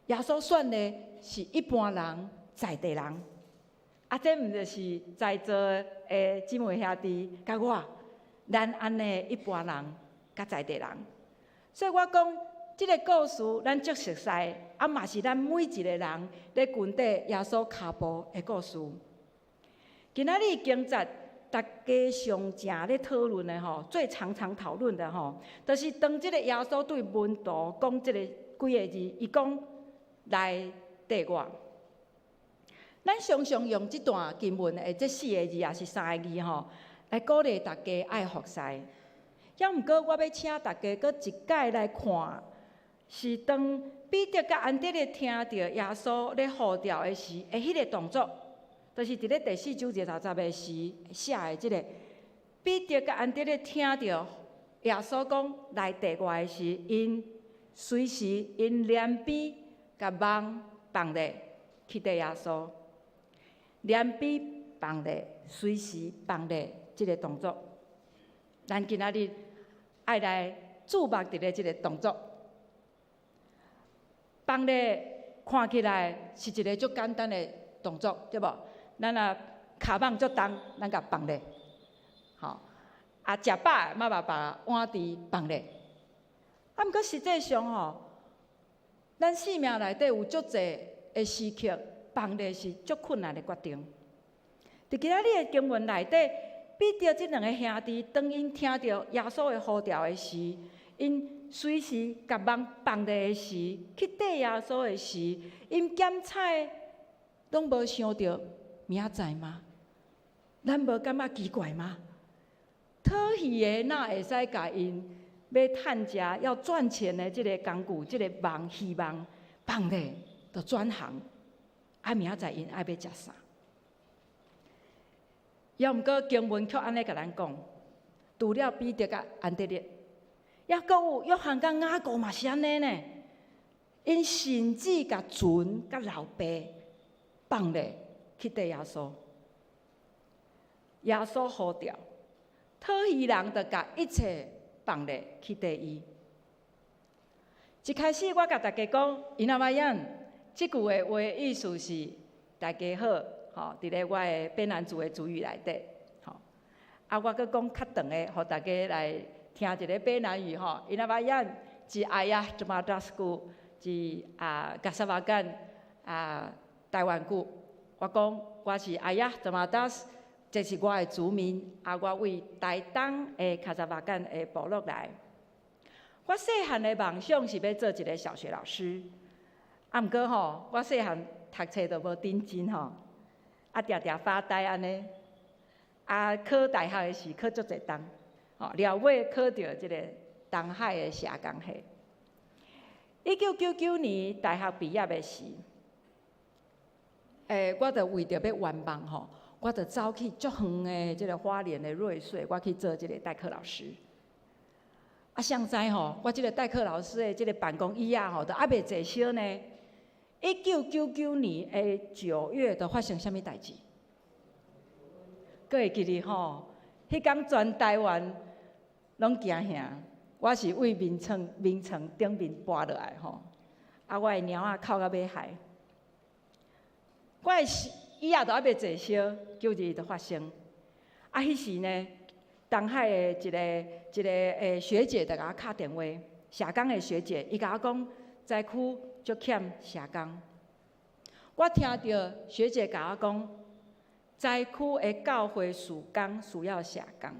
耶稣选的是一般人，在地人。啊，这毋就是在座的姊妹兄弟佮我，咱按呢一般人佮在地人。所以我讲，这个故事咱足熟似，啊嘛是咱每一个人咧跟缀耶稣跤步的故事。今仔日經節，大家上正咧討論的吼，最常常討論的吼，就是當這个耶穌對門徒講這个幾个字，伊講來綴我。咱常常用這段經文的這四个字，抑是三个字吼，來鼓勵大家愛服侍。猶毋過，我欲請大家閣一擺來看，是當彼得佮安德烈聽著耶穌咧呼召的時，的彼个動作，就是佇咧第四章20節時寫的這个。彼得佮安德烈聽著耶穌講來綴我的時，𪜶隨時𪜶連邊共網放咧去綴耶穌，連邊放咧，隨時放咧這个動作。咱今仔日愛來注目佇咧這个動作，放咧看起來是一个足簡單的動作，對無？咱若跤網足重，咱共放咧，吼啊，食飽嘛嘛把碗挃放咧。啊，毋過實際上吼，咱生命內底有足濟的時刻，放咧是足困難的決定。佇今仔日的經文內底，彼得這兩个兄弟，當𪜶聽著耶穌的呼召的時，𪜶隨時共網放咧的時，去綴耶穌的時，𪜶檢採攏無想著明仔載嗎？咱無感覺奇怪嗎？討魚的哪會使共𪜶欲趁食要賺錢的這个工具，這个網漁網放咧，就轉行。啊，明仔載𪜶愛欲食啥？猶毋過經文卻按呢共咱講，除了彼得佮安德烈，抑閣有約翰佮雅各嘛是按呢呢。𪜶甚至共船佮老爸放咧去綴耶穌。耶穌呼召，討魚人就共一切放咧去綴伊。一開始我共大家講，Inawayan，這句的話意思是大家好。吼，佇咧我的卑南族的族語內底，吼，啊，我閣講較長的，予大家來聽一个卑南語吼。Inawayan，ci Ayah tumadas ko ci 啊，kasawakan 啊，台灣語。我講我是 Ayah tumadas，這是我的族名，啊，我為台東的 kasawakan 的部落來。我細漢的夢想是欲做一个小學老師，啊，毋過吼，我細漢讀冊都無認真吼。啊，定定發呆按呢，啊，考大學的時考足濟冬，吼，了尾考著這个東海的社工系。1999年大學畢業的時，我就為著欲圓夢吼，我就走去足遠的這个花蓮的瑞穗，我去做這个代課老師。啊，誰知吼，我這个代課老師的這个辦公椅仔吼，都猶未坐燒呢。1999年的9月，就發生啥物代誌？閣會記得吼？彼工全台灣攏驚嚇，我是對眠床頂面跋落來吼，啊，我的貓仔哭甲欲害。我的椅仔都猶未坐燒，9·21就發生。啊，彼時呢，東海的一个一个學姐就共我敲電話，社工的學姐，伊共我講，災區足欠社工。我聽著學姐共我講，災區的教會事工需要社工。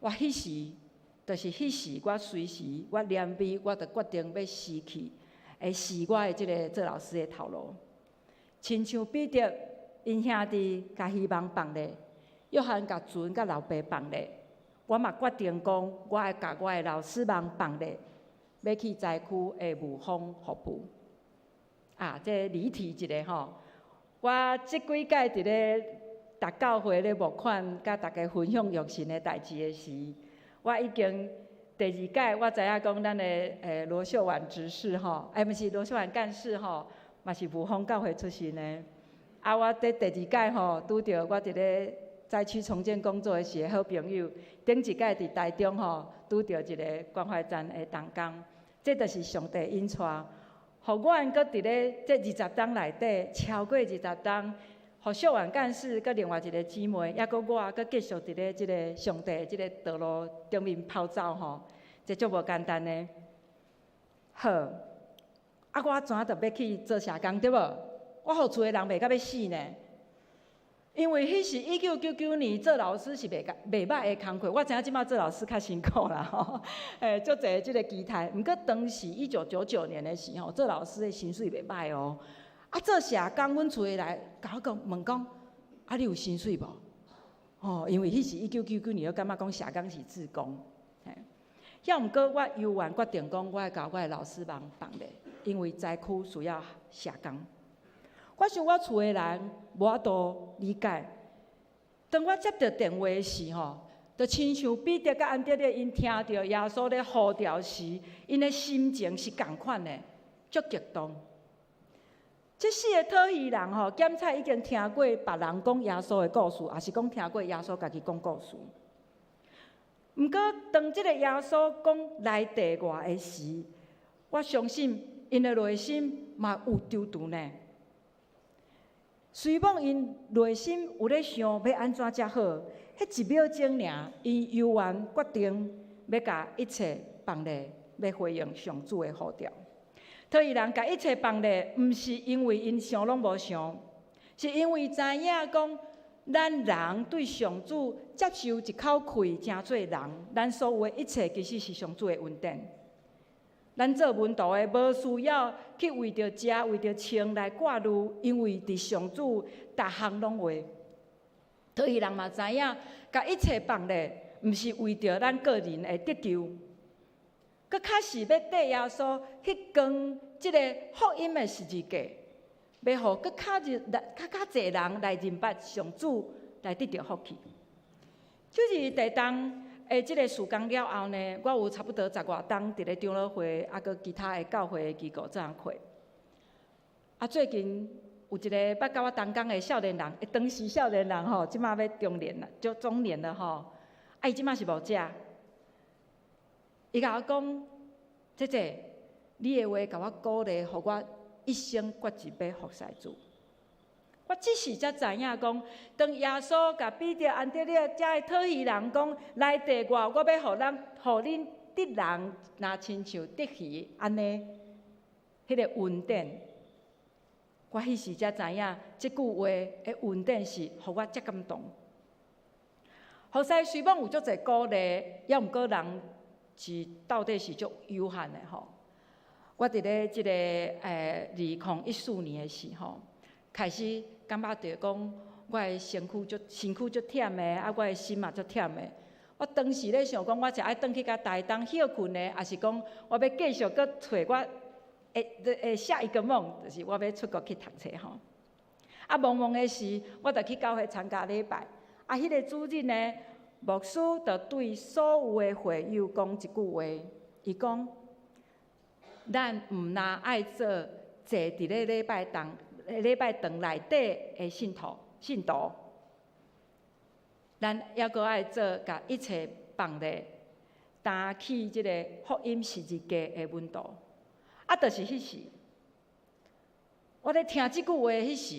我彼時，就是彼時，我隨時我連尾，我就決定欲辭去，會辭我的這个做老師的頭路。親像彼得𪜶兄弟共漁網放咧，約翰共船佮老爸放咧，我嘛決定講，我愛共我的老師網放咧，欲去災區的霧峰服務。啊，這離題一下吼，我這幾擺佇咧逐教會咧募款，佮大家分享育神的代誌的時，我已經第二擺我知影講咱的羅秀婉執事吼，欸，毋是羅秀婉幹事吼，嘛是霧峰教會出身的。啊，我佇第二擺吼，拄著我佇咧災區重建工作的時的好朋友，頂一擺佇台中吼，拄著一个關懷站的同工，這就是上帝引帶，予阮閣佇咧這二十冬內底，超過二十冬，予秀婉幹事佮另外一个姊妹，抑閣我閣繼續佇咧這个上帝這个道路頂面跑走吼，這足無簡單的。好，啊，我怎就欲去做社工對無？我予厝的人袂甲欲死呢。因為彼時1999年做老師是袂袂䆀的工課，我知影這馬做老師較辛苦啦吼，足濟這個期待。毋過當時1999年的時候，做老師的薪水袂䆀哦。啊，做社工，阮厝的來共我講問講，啊，你有薪水無？吼，因為彼時1999年，我感覺講社工是志工。嘿，猶毋過我猶原決定講，我愛共我的老師夢放咧，因為災區需要社工。我想我厝的人無法度理解。當我接著電話時吼，就親像彼得佮安德烈𪜶聽著耶穌咧呼召時，𪜶的心情是仝款的，足激動。這四个討魚人吼，檢查已經聽過別人講耶穌的故事，抑是講聽過耶穌家己講故事。毋過當這个耶穌講來綴我的時，我相信𪜶的內心嘛有躊躇呢。雖罔𪜶內心有咧想欲按怎才好，彼一秒鐘爾，𪜶猶原決定欲共一切放咧，欲回應上主的呼召。討魚人共一切放咧，毋是因為𪜶想攏無想，是因為知影講，咱人對上主接受一口氣，成做人，咱所有的一切其實是上主的恩典。咱做門徒的，無需要去為著食、為著穿來掛慮，因為佇上主逐項攏有。討魚人嘛知影，共一切放咧，毋是為著咱個人的得救，閣較是欲綴耶穌去扛這個福音的十字架，欲予閣較較較濟人來認捌上主，來得著福氣。就是地動的這个事工了後呢，我有差不多十外冬佇咧長老會，啊，閣其他的教會機構做工課。啊，最近有一個捌佮我同工的少年人，當時少年人吼，這馬欲中年啦，就中年了吼。啊，伊這馬是牧者，伊共我講：姐姐，你的話共我鼓勵，予我一生決志欲服侍主。我這時才知影講，當耶穌共彼得、安德烈遮的討魚人講來綴我，我欲予咱，予恁得人，若親像得魚按呢，彼个恩典，我彼時才知影，這句話的恩典是予我遮感動。服侍雖罔有足濟鼓勵，猶毋過人是到底是足有限的吼。我佇咧這个2014年的時候，開始感覺著講，我的身軀足身軀足忝的，啊，我的心嘛足忝的。我當時咧想講，我是愛轉去共台東歇睏呢，抑是講我欲繼續閣揣我的下一個夢，就是我欲出國去讀冊吼。啊，茫茫的時，我就去教會參加禮拜。啊，彼个主日呢，牧師就對所有的會友講一句話，伊講：咱毋若愛做坐佇咧禮拜堂內底的信徒，信徒，咱猶閣愛做共一切放咧，擔起這个福音十字架的門徒。啊，就是彼時，我咧聽這句話彼時，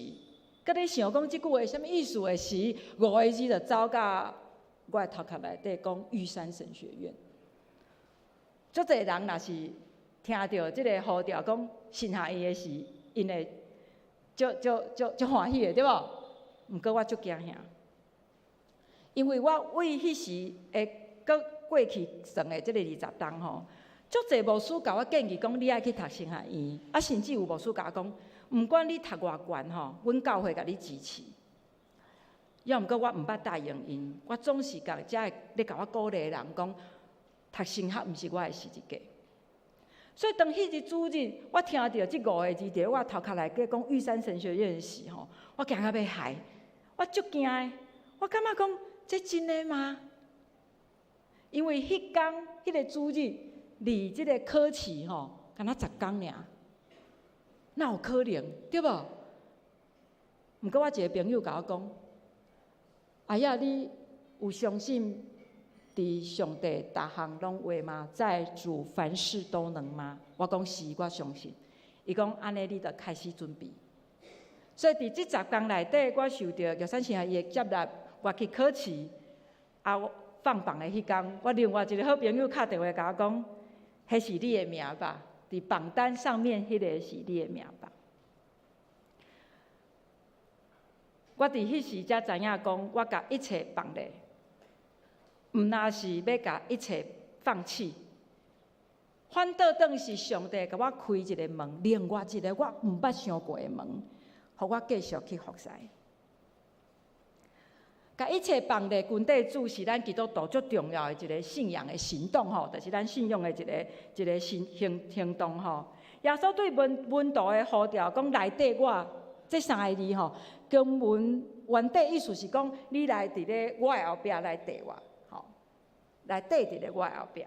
閣咧想講這句話啥物意思的時，五个字就走到我的頭殼內底，講玉山神學院。足濟人若是聽著這个呼召講神學院的時，𪜶會足足足足歡喜的，對無？毋過我足驚嚇，因為我為彼時會閣過去算的這个20冬吼，足濟牧師共我建議講，你愛去讀神學院，啊，甚至有牧師共我講，毋管你讀偌懸吼，阮教會共你支持。猶毋過我毋捌答應𪜶，我總是共遮个咧共我鼓勵的人講，讀神學毋是我的十字架。所以當彼日主日，我聽著這五个字佇我頭殼內底講玉山神學院的時吼，我驚甲欲害，我足驚的，我感覺講這真的嗎？因為彼工彼个主日離這個考試吼，敢若10工爾，哪有可能對無？毋過我一個朋友共我講：阿呀，你有相信佇上帝逐項攏有嗎？在主凡事都能嗎？我講是，我相信。伊講按呢，你就開始準備。所以佇這10工內底，我受著玉山神學院的接納，我去考試，啊，放榜的彼工，我另外一個好朋友敲電話共我講，彼是你的名吧？佇榜單上面，彼个是你的名吧？我佇彼時才知影講，我共一切放落，毋若是欲共一切放棄，反倒轉是上帝共我開一个門，另外一个我毋捌想過的門，予我繼續去服侍。共一切放落跟綴主是咱基督徒足重要的一个信仰的行動吼，就是咱信仰的一个一个行行行動吼。耶穌對門門徒的呼召講來綴我，這三个字吼，經文原底意思是講你來佇咧我的後壁來綴我，吼，來綴佇咧我的後壁。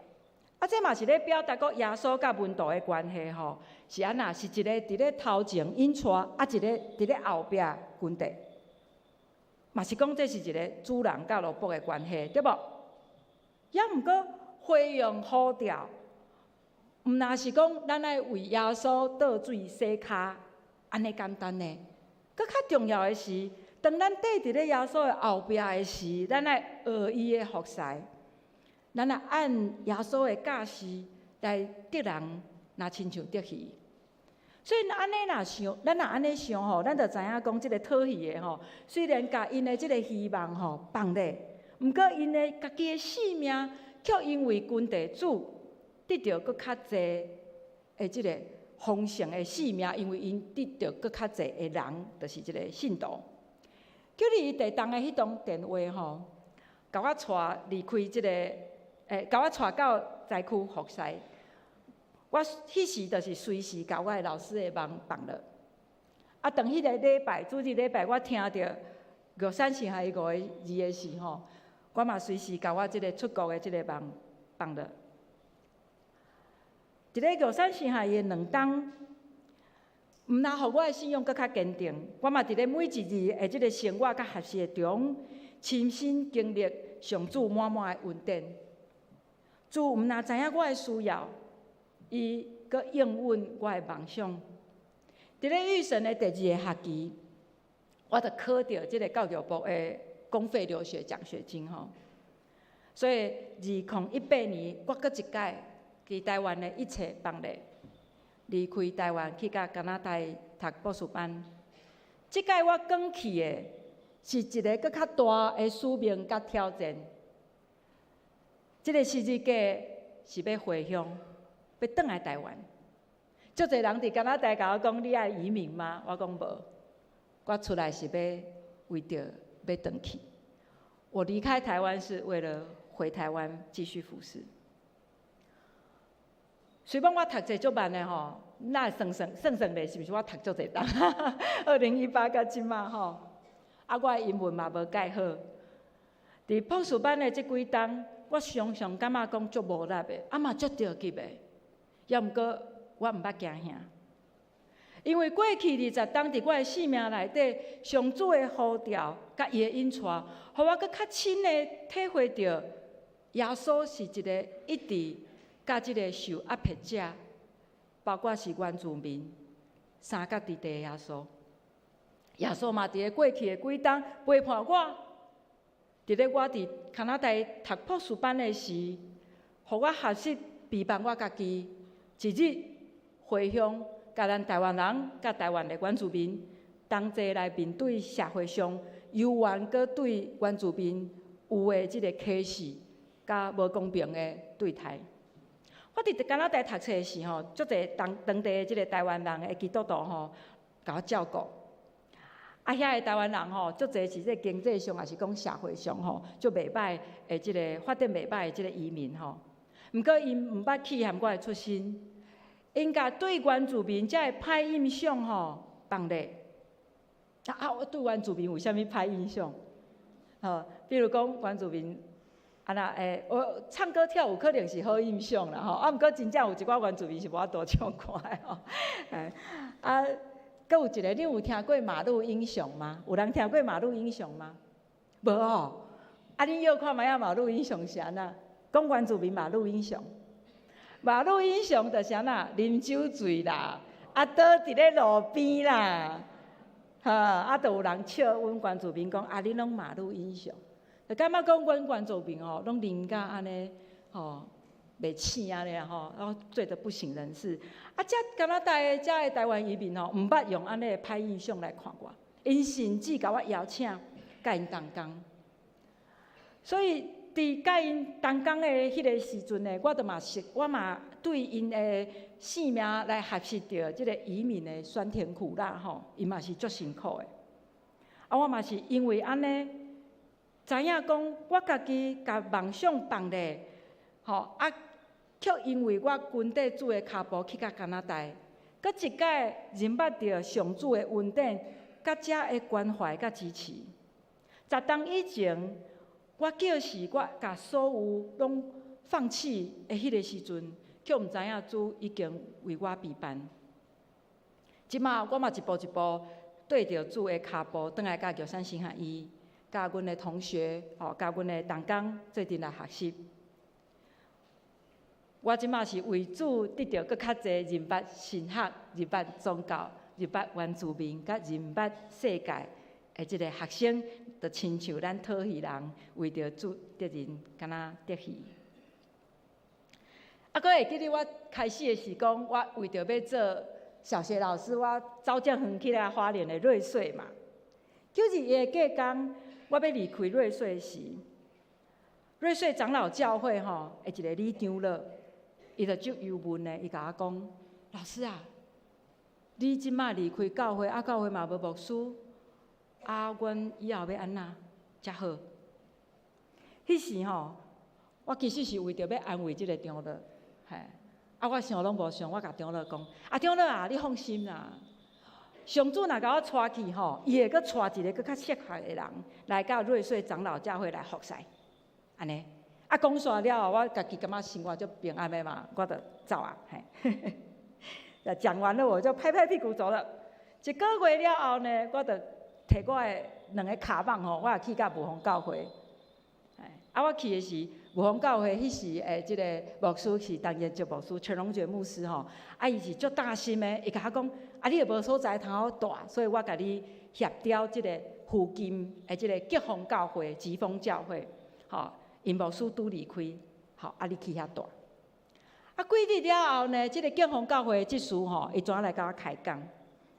啊，這嘛是咧表達講耶穌佮門徒的關係吼，是按怎？是一个佇咧頭前引帶，啊，一个佇咧後壁跟綴。嘛是講這是一个主人佮奴僕的關係，對無？抑毋過回應呼召，毋若是講咱愛為耶穌倒水洗跤，按呢簡單呢？閣較重要的是，當咱綴佇咧耶穌的後壁的時，咱愛學伊的服侍，咱愛按耶穌的教示來得人，若親像得魚。所以按呢若想，咱若按呢想吼，咱就知影講，這个討魚的吼，雖然共𪜶的這个希望吼放咧，毋過𪜶的家己的性命，卻因為跟綴主得著閣較濟的這个豐盛的性命，因為𪜶得著閣較濟的人，就是這个信徒。叫你伊地動的彼通電話吼，共我帶離開這个，欸，共我帶到災區服侍。我彼時就是隨時共我的老師的網放落。啊，當彼个禮拜主日禮拜，我聽著玉山神學五个字的時吼，我嘛隨時共我這个出國的這个網放落。佇咧玉山神學的兩冬，毋若予我的信仰閣較堅定，我嘛佇咧每一日的這个生活佮學習的中，親身經歷上主滿滿的恩典。主毋若知影我的需要，伊閣應允我的夢想。佇咧育神的第二个學期，我就考著這个教育部的公費留學獎學金吼。所以2018年，我閣一擺佇台灣的一切放落，離開台灣去到加拿大讀博士班。這擺我轉去的是一个閣較大的使命佮挑戰。這个十字架是欲回鄉，欲轉來台灣。足濟人佇加拿大共我講：你愛移民嗎？我講無，我出來是欲為著欲轉去。我離開台灣是為了回台灣繼續服侍。雖講我讀冊足慢的吼，那算算算算咧，是毋是我讀足濟冬？2018到這馬吼，啊，我的英文嘛無蓋好。佇博士班的這幾冬，我常常感覺講足無力的，啊嘛足著急的。抑毋過我毋捌驚嚇，因為過去20冬佇我的生命內底，上主的呼召佮伊的引帶，予我閣較深的體會著，耶穌是一个一直佮這个受壓迫者，包括是原住民，相佮佇地的耶穌。耶穌嘛佇咧過去的幾冬陪伴我，佇咧我佇加拿大讀博士班的時，予我學習陪伴我家己，一日回鄉，佮咱台灣人、佮台灣的原住民同齊來面對社會上猶原閣對原住民有的這个歧視佮無公平的對待。我佇加拿大讀冊的時吼，足濟當當地的這个台灣人的基督徒吼，共我照顧。啊，遐个台灣人吼，足濟是這个經濟上，抑是講社會上吼，足袂䆀的這个發展袂䆀的這个移民吼。毋過𪜶毋捌棄嫌我的出身，𪜶共對原住民遮的歹印象吼放咧。啊，我對原住民有啥物歹印象？吼，比如講原住民，啊若欸，我唱歌跳舞可能是好印象啦吼。啊，毋過真正有一寡原住民是無法度唱歌的吼。欸，啊，閣有一个，你有聽過馬路英雄嗎？有人聽過馬路英雄嗎？無哦。啊，恁臆看覓仔馬路英雄是按怎？講原住民馬路英雄，馬路英雄就是按怎？啉酒醉啦，啊倒佇咧路邊啦，哈，啊，就有人笑阮原住民講，啊，恁攏馬路英雄，就感覺講阮原住民吼，攏啉甲按呢，吼，袂醒按呢吼，然後醉得不省人事。啊，遮加拿大的遮的台灣移民吼，毋捌用按呢的歹印象來看我， 𪜶甚至共我邀請佮𪜶同工。所以佇佮𪜶同工的彼个時陣呢，我就嘛識，我嘛對𪜶的性命來學習著這个移民的酸甜苦辣吼，𪜶嘛是足辛苦的。啊，我嘛是因為按呢，知影講我家己共夢想放咧，吼啊，卻因為我跟綴主的跤步去到加拿大，閣一擺認捌著上主的恩典，佮遮的關懷佮支持。10冬以前，我叫是我共所有攏放棄的彼个時陣，卻毋知影主已經為我備辦。這馬我嘛一步一步綴著主的跤步，轉來佮玉山神學院，佮阮的同學，吼，佮阮的同工做陣來學習。我這馬是為主得著閣較濟認捌神學、認捌宗教、認捌原住民、佮認捌世界的這个學生，就親像咱討魚人為著主得人，敢若得魚。啊，閣會記得我開始的時講，我為著欲做小學老師，我走遮遠去了花蓮的瑞穗嘛。9月的隔工，我欲離開瑞穗時，瑞穗長老教會吼的一个李長老，伊就足憂悶的，伊共我講：老師啊，你這馬離開教會，啊教會嘛無牧師，啊，阮以後欲按怎才好？彼時吼，我其實是為著欲安慰這个長老，嘿，啊，我想攏無想，我共長老講：啊，長老啊，你放心啦，上主若共我帶去吼，伊會閣帶一个閣較適合的人來到瑞穗長老教會來服侍，按呢。啊，講煞了後，我家己感覺生活足平安的嘛，我就走啊，嘿。講完了，我就拍拍屁股走了。一個月了後呢，我就提我的兩个跤蠓吼，我也去到霧峰教會。啊，我去的時，霧峰教會彼時的這个牧師是陳延哲牧師，陳榮杰牧師吼。啊，伊是足大心的，伊共我講：啊，你又無所在通好蹛，所以我共你協調這个附近的這个吉豐教會、吉豐教會，吼。𪜶牧師拄離開，吼，啊，你去遐蹛。啊，幾日了後呢，這个吉豐教會的執事吼，伊轉來共我開講，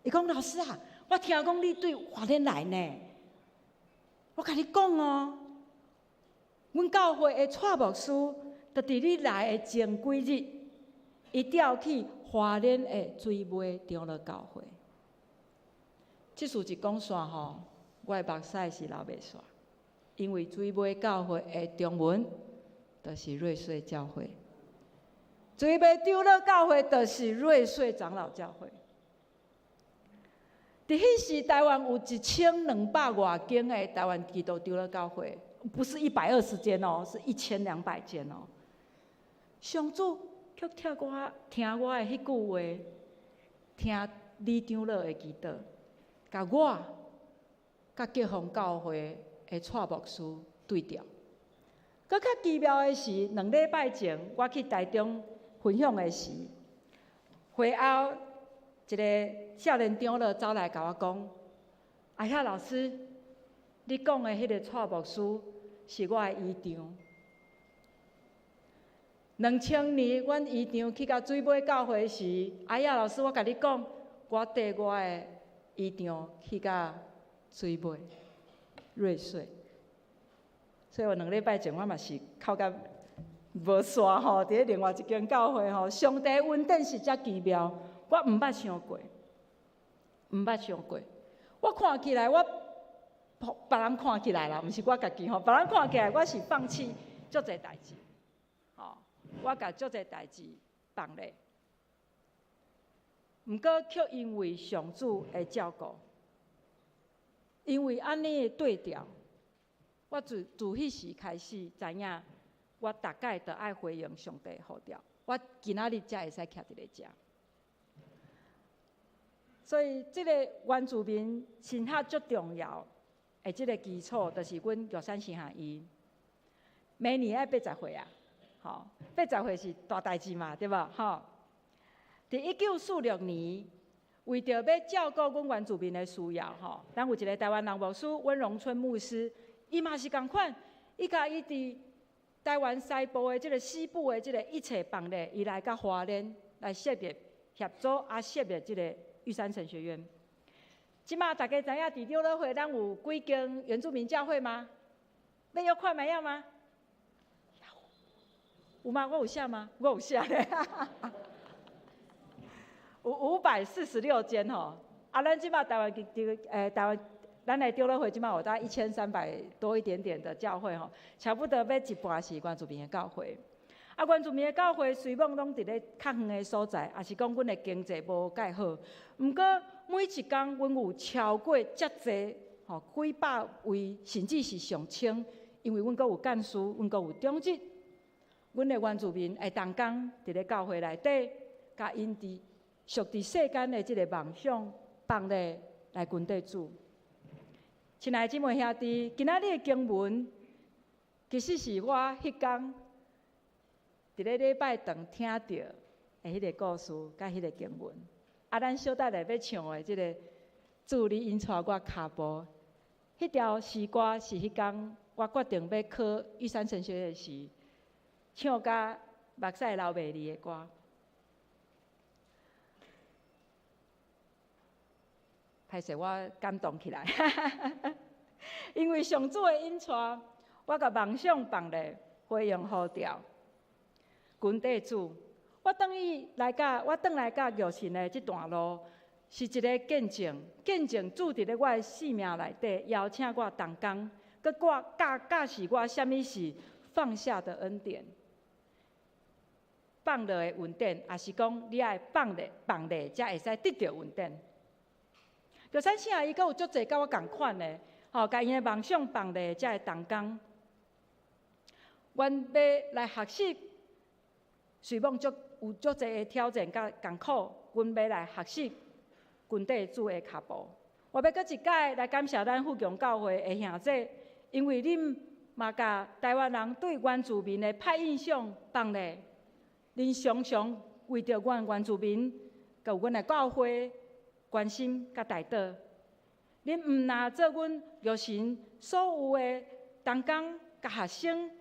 伊講老師啊，我聽講你對花蓮來呢，我共你講哦，阮教會的蔡牧師，就佇你來的前幾日，伊調去花蓮的水尾長老教會。這事一講煞吼，我的目屎是流袂煞。因為水尾教會的中文，就是瑞穗教會；水尾長老教會，就是瑞穗長老教會。佇彼時，台灣有一千兩百外間的台灣基督長老教會，不是120間哦，是1200間哦。上主卻聽我聽我的彼句話，聽李長老的祈禱，共我佮吉豐教會的蔡牧師對調。閣較奇妙的是，2禮拜前我去台中分享的時，會後一个少年長老走來共我講：阿遐老師，你講的彼个蔡牧師是我的姨丈。2000年，阮姨丈去到水尾教會時，阿遐老師，我共你講，我綴我的姨丈去到水尾瑞穗，所以我2禮拜前我嘛是哭甲無煞吼，佇咧另外一間教會吼，上帝恩典是遮奇妙，我毋捌想過，毋捌想過。我看起來，我別人看起來啦，毋是我家己吼，別人看起來我是放棄足濟代誌，吼，我共足濟代誌放咧。毋過卻因為上主的照顧，因為按呢的對調，我自自彼時開始知影，我逐擺都愛回應上帝呼召，我今仔日才會使徛佇咧遮。所以，這个原住民神學足重要的這个基礎，就是阮玉山神學院。明年愛80歲啊，吼，80歲是大代誌嘛，對無？吼。佇1946年，為著欲照顧阮原住民的需要，吼，咱有一个台灣人牧師溫榮春牧師，伊嘛是仝款，伊共伊佇台灣西部的這个西部的這个一切放咧，伊來到花蓮來設立協助啊設立這个玉山神學院。這馬大家知影佇長老會，咱有幾間原住民教會嗎？欲約看覓仔嗎？有嗎？我有寫嗎？我有寫咧。有546間吼，啊，咱這馬台灣台灣，咱的長老會這馬有大概1300多一點點的教會吼，差不多欲一半是原住民的教會。啊，原住民的教會雖罔攏佇咧較遠的所在，抑是講阮的經濟無蓋好，毋過每一工阮有超過遮濟吼幾百位，甚至是上千，因為阮閣有幹事，阮閣有長執，阮的原住民的同工佇咧教會內底，共𪜶佇屬佇世間的這個夢想放咧來跟綴主。親愛的姊妹兄弟，今仔日的經文其實是我彼工佇咧禮拜堂聽著的彼个故事，佮彼个經文。啊，咱小等下欲唱的這个主你引帶我跤步，彼條詩歌是彼工我決定欲考玉山神學院時，唱甲目屎流袂離的歌。歹勢，我感動起來，因為上主的引帶，我共夢想放咧，回應呼召，跟綴主。我轉來佮玉神的這段路，是一个見證，見證主佇咧我的生命內底邀請我同工，閣我教教示我啥物是放下的恩典，放落的恩典，抑是講你愛放咧放咧，才會使得著恩典。玉山聖伊閣有足濟佮我仝款的，吼，共𪜶的夢想放咧，才會同工。阮欲來學習，雖罔足有足濟的挑戰佮艱苦，阮欲來學習跟綴主的跤步。我欲閣一擺來感謝咱富強教會的兄弟，因為恁嘛共台灣人對原住民的歹印象放咧，恁常常為著阮原住民，佮有阮的教會關心佮代禱。恁毋若做阮玉神所有的同工佮學生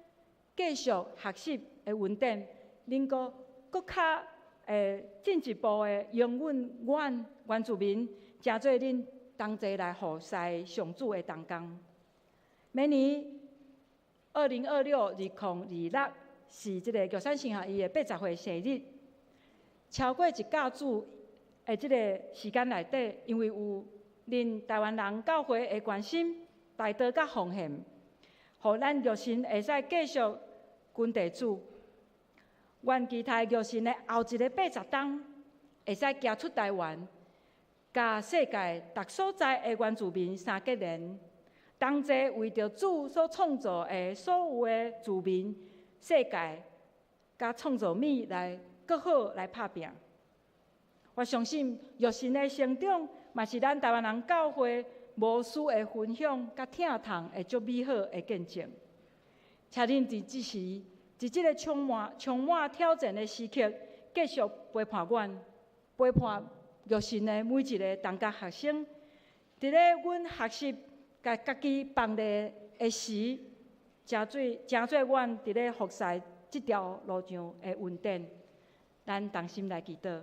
繼續學習的恩典，恁閣閣較會進一步的容許阮原住民，成做恁同齊來服侍上主的同工。明年2026 2026是這个玉山神學院的80歲生日，超過一甲子的這个時間內底，因為有恁台灣人教會的關心、代禱佮奉獻，予咱玉神會使繼續跟綴主。阮期待玉神的後一个80冬，會使行出台灣，佮世界逐所在的原住民相結連，同齊為著主所創造的所有的子民、世界，佮創造物來閣好來拍拚。我相信玉神的成長，嘛是咱台灣人教會無私的分享佮疼痛的足美好的見證。請恁佇這時，佇這个充滿挑戰的時刻，繼續陪伴阮，陪伴玉神的每一个同學學生。佇咧阮學習共家己放咧的時，成做阮佇咧服侍這條路上的恩典。咱同心來祈禱。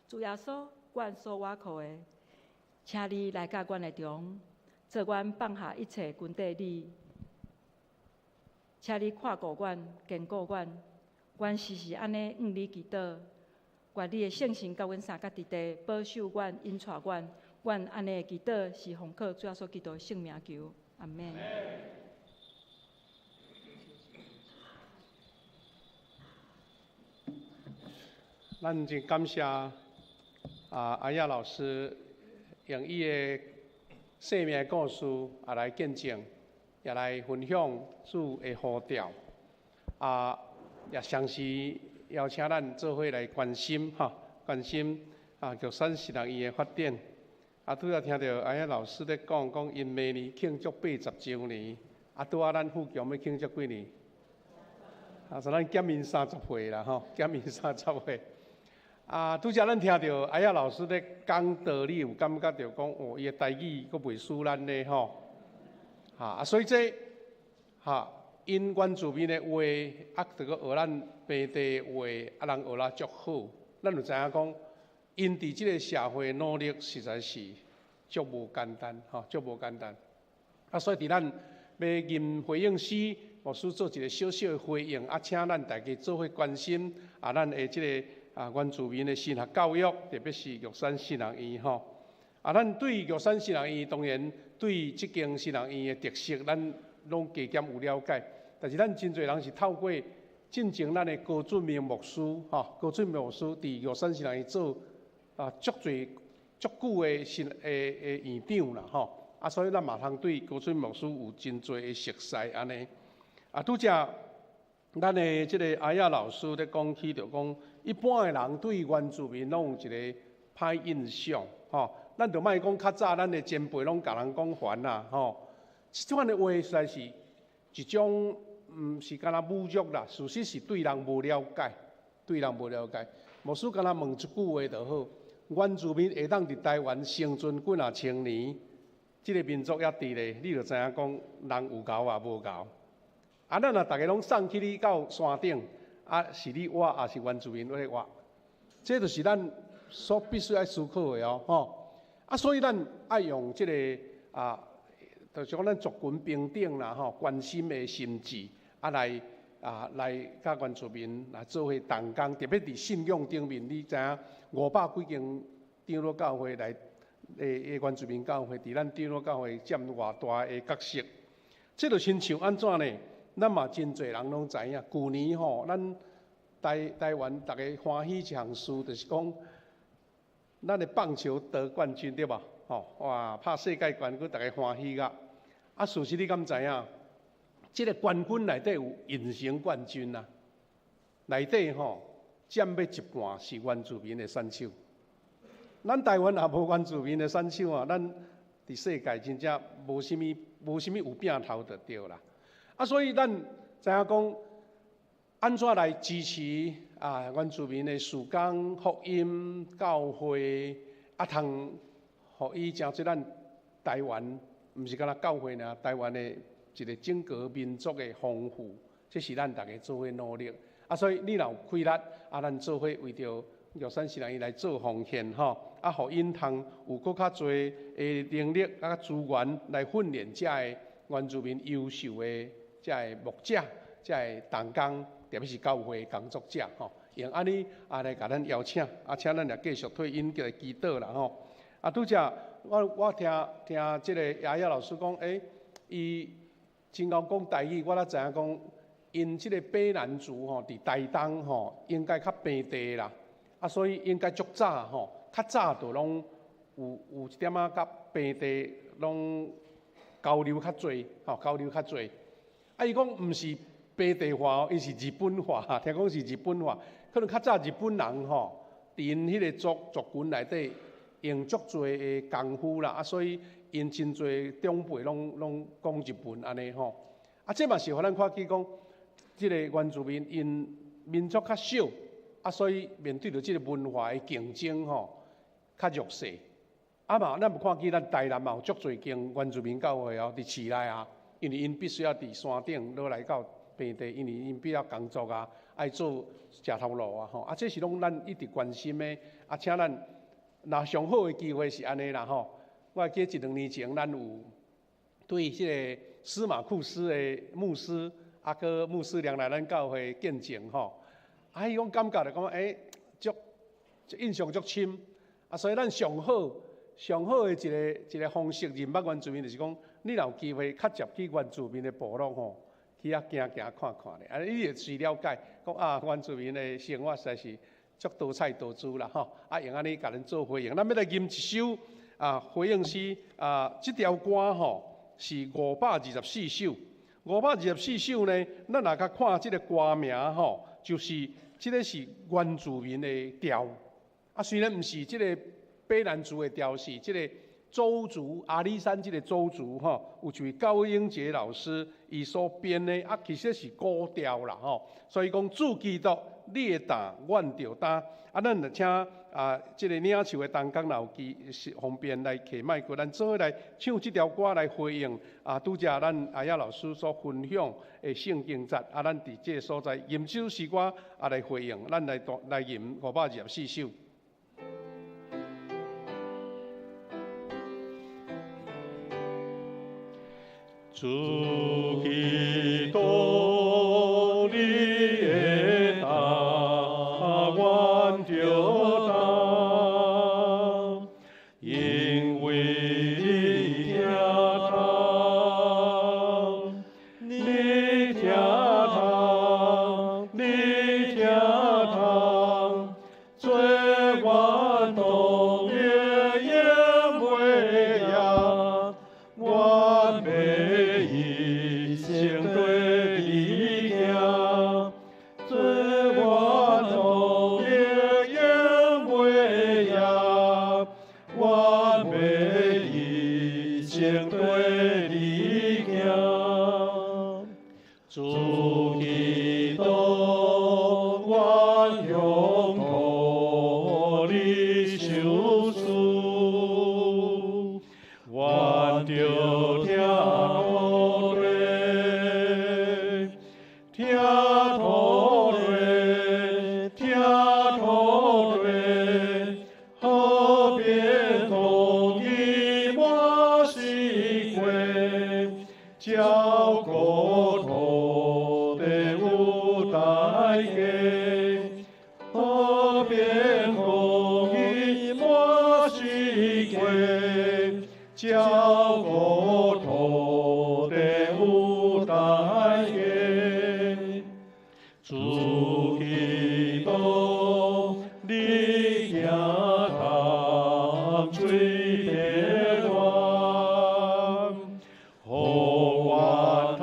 主耶穌，阮所倚靠的，請你來佮阮的中，做阮放下一切跟綴你。請你看顧阮，堅固阮，阮時時按呢向你祈禱，願你的聖神佮阮相佮佇地，保守阮，引帶阮，阮按呢祈禱是奉靠主耶穌基督聖名求，阿門。咱真感謝啊阿亞老師用伊的生命故事啊來見證，也來分享主的呼召，啊，也同時邀請咱做伙來關心吼，關心啊玉山神學院的發展。啊，拄仔聽著阿亞老師咧講，講𪜶明年慶祝80週年，啊，拄仔咱富強欲慶祝幾年？啊，所以咱減𪜶30歲啦吼，減𪜶30歲。啊，拄才咱聽著阿亞老師咧講道理，有感覺著講，哦，伊的台語閣袂輸咱咧吼。啊，所以這哈，𪜶原住民的話，啊，著閣學咱平地話，啊，人學得足好。咱就知影講，𪜶佇這个社會努力實在是足無簡單，吼，足無簡單。啊，所以佇咱欲吟回應詩，牧師做一个小小的回應，啊，請咱大家做伙關心啊，咱的這个啊原住民的神學教育，特別是玉山神學院吼。啊，咱對玉山神學院當然對這間神學院的特色，咱攏加減有了解。但是咱真濟人是透過進前咱的高俊明牧師，吼，高俊明牧師佇玉山神學院做啊足濟足久的神的的院長啦，吼。啊，所以咱嘛通對高俊明牧師有真濟的熟似按呢。啊，拄才咱的這个阿亞老師咧講起，就講一般的人對原住民攏有一个歹印象，吼。咱就莫講較早，咱的前輩攏共人講煩啦，吼。這款的話實在是一種，毋是干焦侮辱啦，事實是對人無了解，對人無了解。牧師干焦問一句話就好：原住民會當佇台灣生存幾若千年，這个民族猶佇咧，你就知影講人有𠢕抑無𠢕。啊，咱若逐个攏送去你到山頂，啊，是你活，抑是原住民咧活？這就是咱所必須愛思考的哦，吼。啊，所以咱愛用這个啊，就是講咱族群平等啦，吼，關心的心志，啊來啊來佮原住民來做伙同工，特別佇信仰頂面，你知影500幾間長老教會來的原住民教會，佇咱長老教會佔偌大的角色？這就親像按怎呢？咱嘛真濟人攏知影，舊年吼，咱台台灣逐家歡喜一項事，就是講咱的棒球得冠軍，對無？吼哇，拍世界冠軍，逐家歡喜甲。啊，事實你敢知影？這个冠軍內底有隱形冠軍啊，內底吼佔欲一半是原住民的選手。咱台灣也無原住民的選手啊，咱佇世界真正無啥物，無啥物有拼頭就對啦。啊，所以咱知影講，按怎來支持啊原住民的事工、福音、教會，啊，通予伊成做咱台灣，毋是干焦教會爾，台灣的一个整個民族的豐富，這是咱逐家做伙努力。啊，所以你若有氣力，啊，咱做伙為著玉山神學院來做奉獻吼，啊，予𪜶通有閣較濟的能力啊資源來訓練遮个原住民優秀的遮个牧者、遮个同工，特別是教會工作者吼，用按呢啊來共咱邀請，啊，請咱也繼續替𪜶來祈禱啦吼。啊，拄才我我聽聽這个亞亞老師講，欸，伊真𠢕講台語，我才知影講，𪜶這个卑南族吼，佇台東吼，應該較平地啦，啊，所以應該足早吼，較早就攏有有一點仔佮平地攏交流較濟，吼，交流較濟。啊，伊講毋是平地話哦，伊是日本話，聽講是日本話，可能較早日本人吼，佇𪜶彼个族族群內底用足濟的功夫啦，啊，所以𪜶真濟長輩攏攏講日文按呢吼。啊，這嘛是予咱看見講，這个原住民𪜶民族較少，啊，所以面對著這个文化的競爭吼，較弱勢。啊嘛，咱有看見咱台南嘛有足濟間原住民教會哦，佇市內啊，因為𪜶必須要佇山頂落來到平地，因為𪜶必要工作啊，愛做食頭路啊吼。啊，這是攏咱一直關心的。啊，請咱若上好的機會是按呢啦吼。我會記得一兩年前，咱有對這个司馬庫斯的牧師，啊，閣牧師娘來咱教會見證吼。啊，伊講感覺就講，欸，足足印象足深。啊，所以咱上好上好的一个一个方式認捌原住民，就是講，你若有機會較捷去原住民的部落吼，去遐行行看看咧，啊，你會隨了解，講啊，原住民的生活實在是足多彩多姿啦吼，啊，用按呢共恁做回應。咱欲來吟一首啊回應詩啊，這條歌吼是524首，524首呢，咱若較看這个歌名吼，就是這个是原住民的調，啊，雖然毋是這个卑南族的調，是這个鄒族阿里山這个鄒族吼，有一位高英傑老師伊所編的，啊，其實是古調啦吼，所以講主基督，你的擔，阮著擔。啊，咱就請啊，這个領袖的同工若有機是方便來提麥克，咱做伙來唱這條歌來回應啊，拄才咱阿亞老師所分享的聖經節，啊，咱佇這个所在吟首詩歌啊來回應，咱來來吟524首。主基督，你的擔，阮著擔，因為你疼痛，你疼痛，你疼痛，做阮動力永袂厭，阮欲一生綴你行，做阮動力永袂厭，阮欲一生綴你行。主基督，阮仰託你受賜，阮著疼土地，疼土地，疼土地，好比公義滿四界，照顧土地有代價，好比公義滿四界，照顧土地有代價。主基督，你行潭水白源，予阮通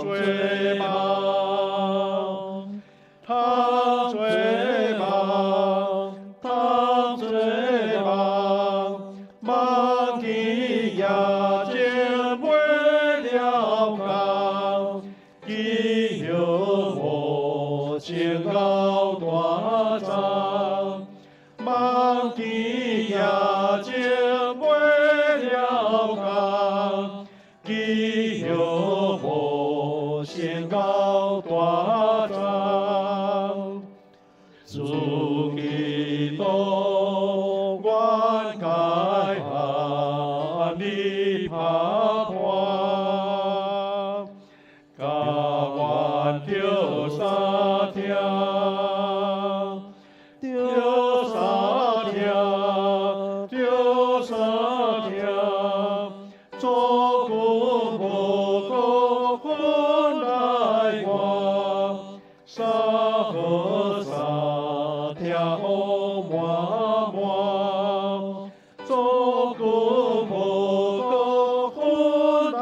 做夢，通做夢，通做夢，夢見夜情袂了工，記憶無情熬大欉，夢見夜情袂了工，記憶無情熬大欉。主基督，阮該和你拍破，甲阮著相疼，著相疼，著相疼，主君無顧分來我，三好三疼好滿滿，主君無顧分來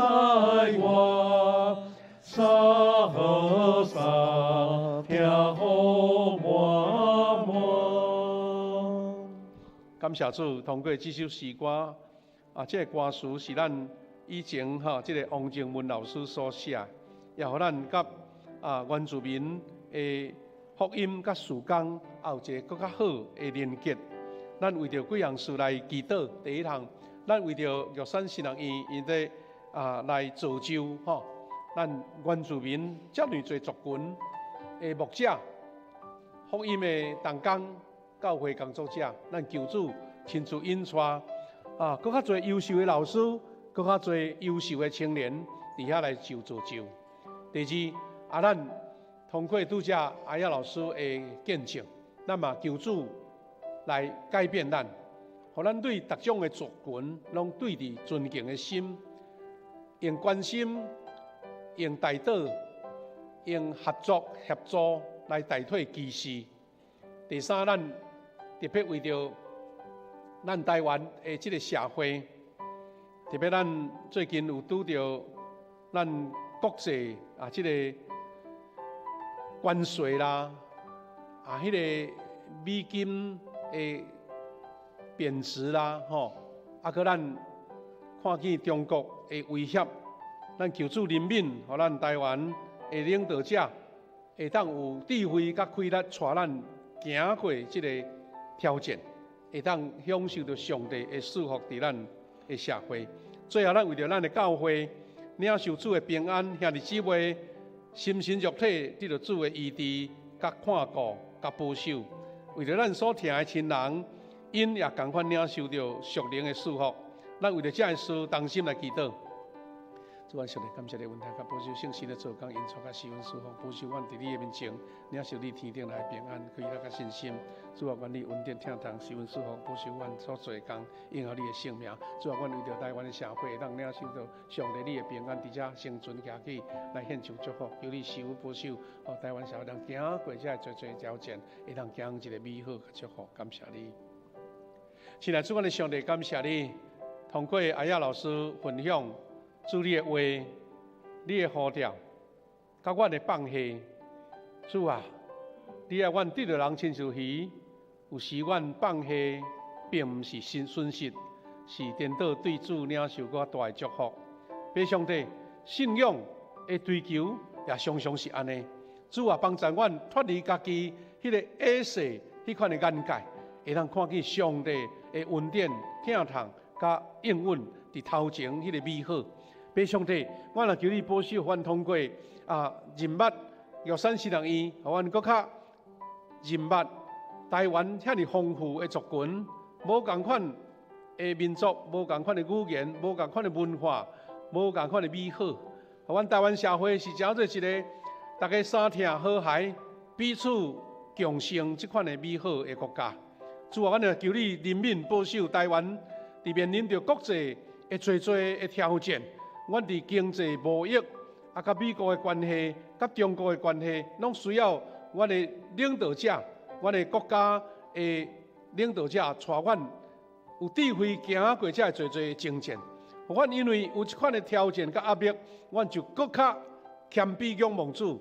我，三好三疼好滿滿。感謝主，通過這首詩歌，啊，這个歌詞是咱以前吼，這个王靜文老師所寫，也予咱佮啊原住民的福音佮事工，也有一個閣較好的連結。咱為著幾項事來祈禱，第一項，咱為著玉山神學院𪜶咧啊來造就吼，咱原住民遮爾濟族群的牧者、福音的同工、教會工作者，咱求主親自引帶啊，閣較濟優秀的老師，閣較濟優秀的青年，佇遐來受造就。第二，啊，咱通過拄才阿亞老師的見證，咱嘛求主來改變咱，予予咱對逐種的族群攏對佇尊敬的心，用關心、用代禱、用合作協助來代替歧視。第三，咱特別為著咱台灣的這个社會，特別咱最近有拄著咱國際啊，這个關稅啦，啊，彼个美金的貶值啦，吼，啊，閣咱看見中國的威脅，咱求主憐憫，予咱台灣的領導者會當有智慧佮氣力，帶咱行過這个挑戰，會當享受著上帝的祝福佇咱的社會。最後，咱為著咱的教會領受主的平安，兄弟姊妹心神肉體得著主的醫治、佮看顧、佮保守。為著咱所疼的親人，𪜶也仝款領受著屬靈的祝福。咱為著這个事，同心來祈禱。主啊，上帝感謝你恩待佮保守聖神的做工，引導佮施恩祝福，保守阮佇你的面前，領受你天頂來的平安、喜樂佮信心。主啊，願你恩典疼痛，施恩祝福，保守阮所做的工，榮耀你的聖名。主啊，阮為著台灣的社會，會當領受著上帝你的平安，佇遮生存行去，來獻上祝福，求你施恩保守，予台灣社會當行過這个濟濟挑戰，會當行一个美好佮祝福。感謝你，親愛主，阮的上帝，感謝你，通過阿亞老師分享。主你的話，你的呼召，佮阮的放下，主啊，你愛阮得著人親像魚，有時阮放下，並毋是新損失，是顛倒對主領受閣較大的祝福。父上帝，信仰的追求也常常是按呢。主啊，幫助阮脫離家己彼个下世彼款的眼界，會當看見上帝的恩典、疼痛佮應允佇頭前彼个美好。父上帝，我若求你保守，阮通過啊認捌玉山神學院，予阮閣較認捌台灣遐爾豐富的族群，無仝款的民族，無仝款的語言，無仝款的文化，無仝款的美好。予阮台灣社會是成做一个大家相疼和諧、彼此共生這款的美好的國家。主啊，阮若求你憐憫保守台灣，佇面臨著國際的濟濟的挑戰。阮佇經濟貿易啊，佮美國的關係，佮中國的關係，攏需要阮的領導者，阮的國家的領導者帶阮有智慧行過這濟濟征戰。阮因為有這款的挑戰佮壓力，阮就閣較謙卑仰望主，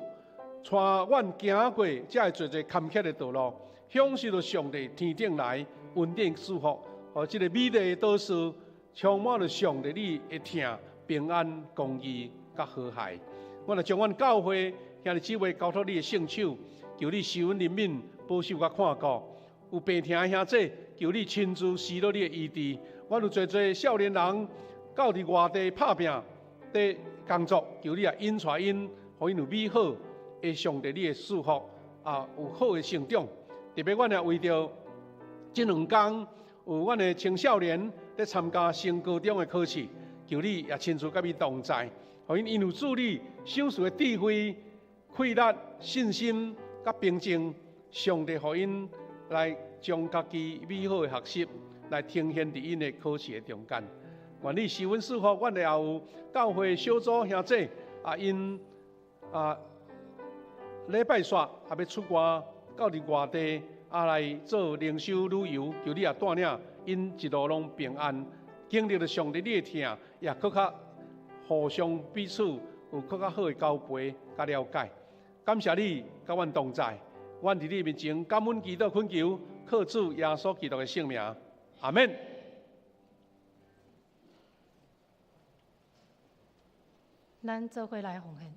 帶阮行過這濟濟坎坷的道路，享受著上帝天頂來恩典祝福，予這个美麗的島嶼充滿著上帝你的疼。平安、公義、佮和諧。我若將阮教會兄弟姊妹交託你的聖手，求你施恩憐憫、保守佮看顧。有病疼的兄弟，求你親自施予你的醫治。阮有濟濟少年人到佇外地拍拚、佇工作，求你也引帶𪜶，予𪜶有美好的上帝你的祝福，啊，有好的成長。特別阮也為著這兩工有阮的青少年佇參加升高中的考試。求你也親自佮伊同在，予𪜶因有主你賞賜的智慧、氣力、信心佮平靜，上帝予𪜶來將家己美好的學習來呈現佇𪜶的考試的中間。願你施恩賜福，阮也有教會小組兄弟啊，𪜶啊禮拜煞也欲出外到佇外地啊來做靈修旅遊，求你也帶領𪜶一路攏平安。經歷著上帝你的疼，也閣較互相彼此有閣較好的交陪佮了解。感謝你佮阮同在，阮佇你面前感恩祈禱懇求，靠主耶穌基督的聖名，阿們。咱做伙來奉獻。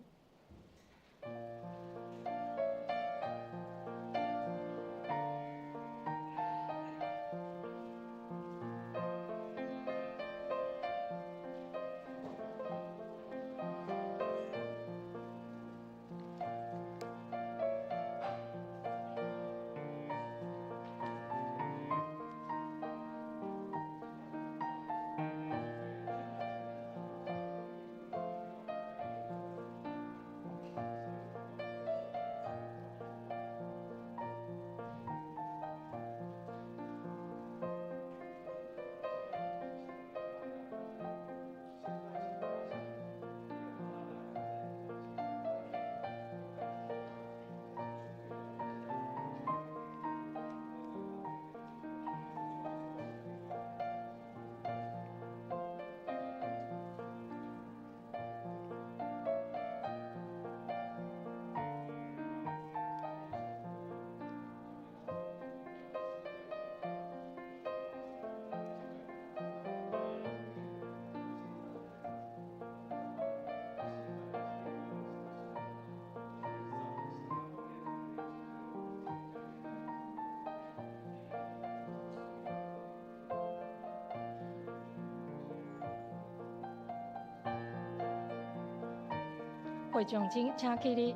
會眾請起立。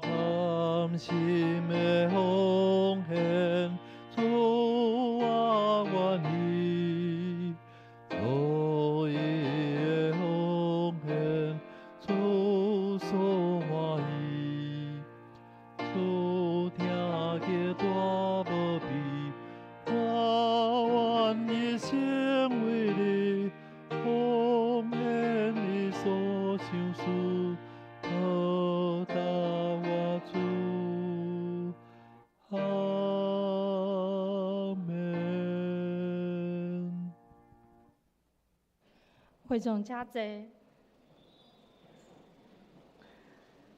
甘心的奉獻，主我願意，樂意的奉獻，主所歡喜。主聽見大無比，我願一生為你奉獻你所賞賜，報答我主。阿們。會眾請坐。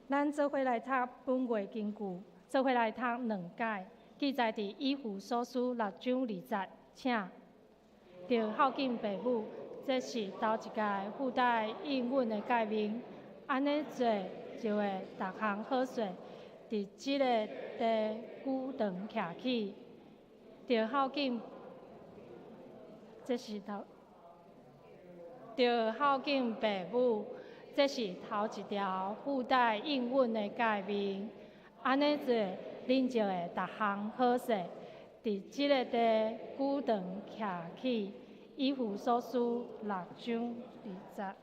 咱做伙來讀本月經句，做伙來讀兩解，記載佇以弗所書六章二節，請。著孝敬父母，這是頭一屆附帶應允的誡命。按呢做就會逐項好勢，佇這個地久長徛起。著孝敬，這是頭。著孝敬父母，這是頭一條附帶應允的誡命。按呢做，恁就會逐項好勢，佇這個地久長徛起。以弗所書六章二節。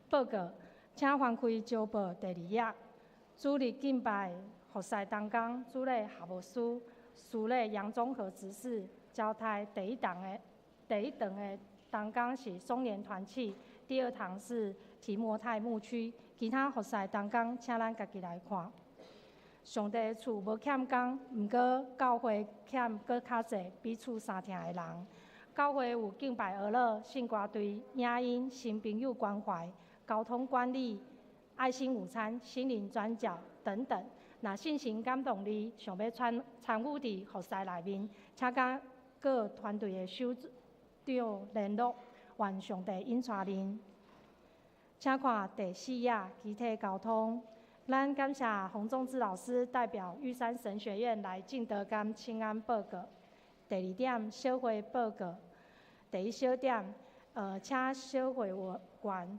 報告，請翻開週報第二頁。主日敬拜服侍同工，主禮夏牧師，司禮楊宗和執事。交代第一堂的第一堂的同工是松年團契，第二堂是提摩太牧區。其他服侍同工，請咱家己來看。上帝的厝無欠工，毋過教會欠閣較濟彼此相疼的人。教會有敬拜娛樂、聖歌隊、影音、新朋友關懷、交通管理、愛心午餐、心靈轉角等等。若聖神感動你，想欲參參與佇服侍內面，請佮各團隊的首長聯絡，願上帝引帶恁。請看第四頁，肢體交通。咱感謝洪宗志老師代表玉山神學院來進德甘請安報告。第二點，小會報告。第一小點，請小會員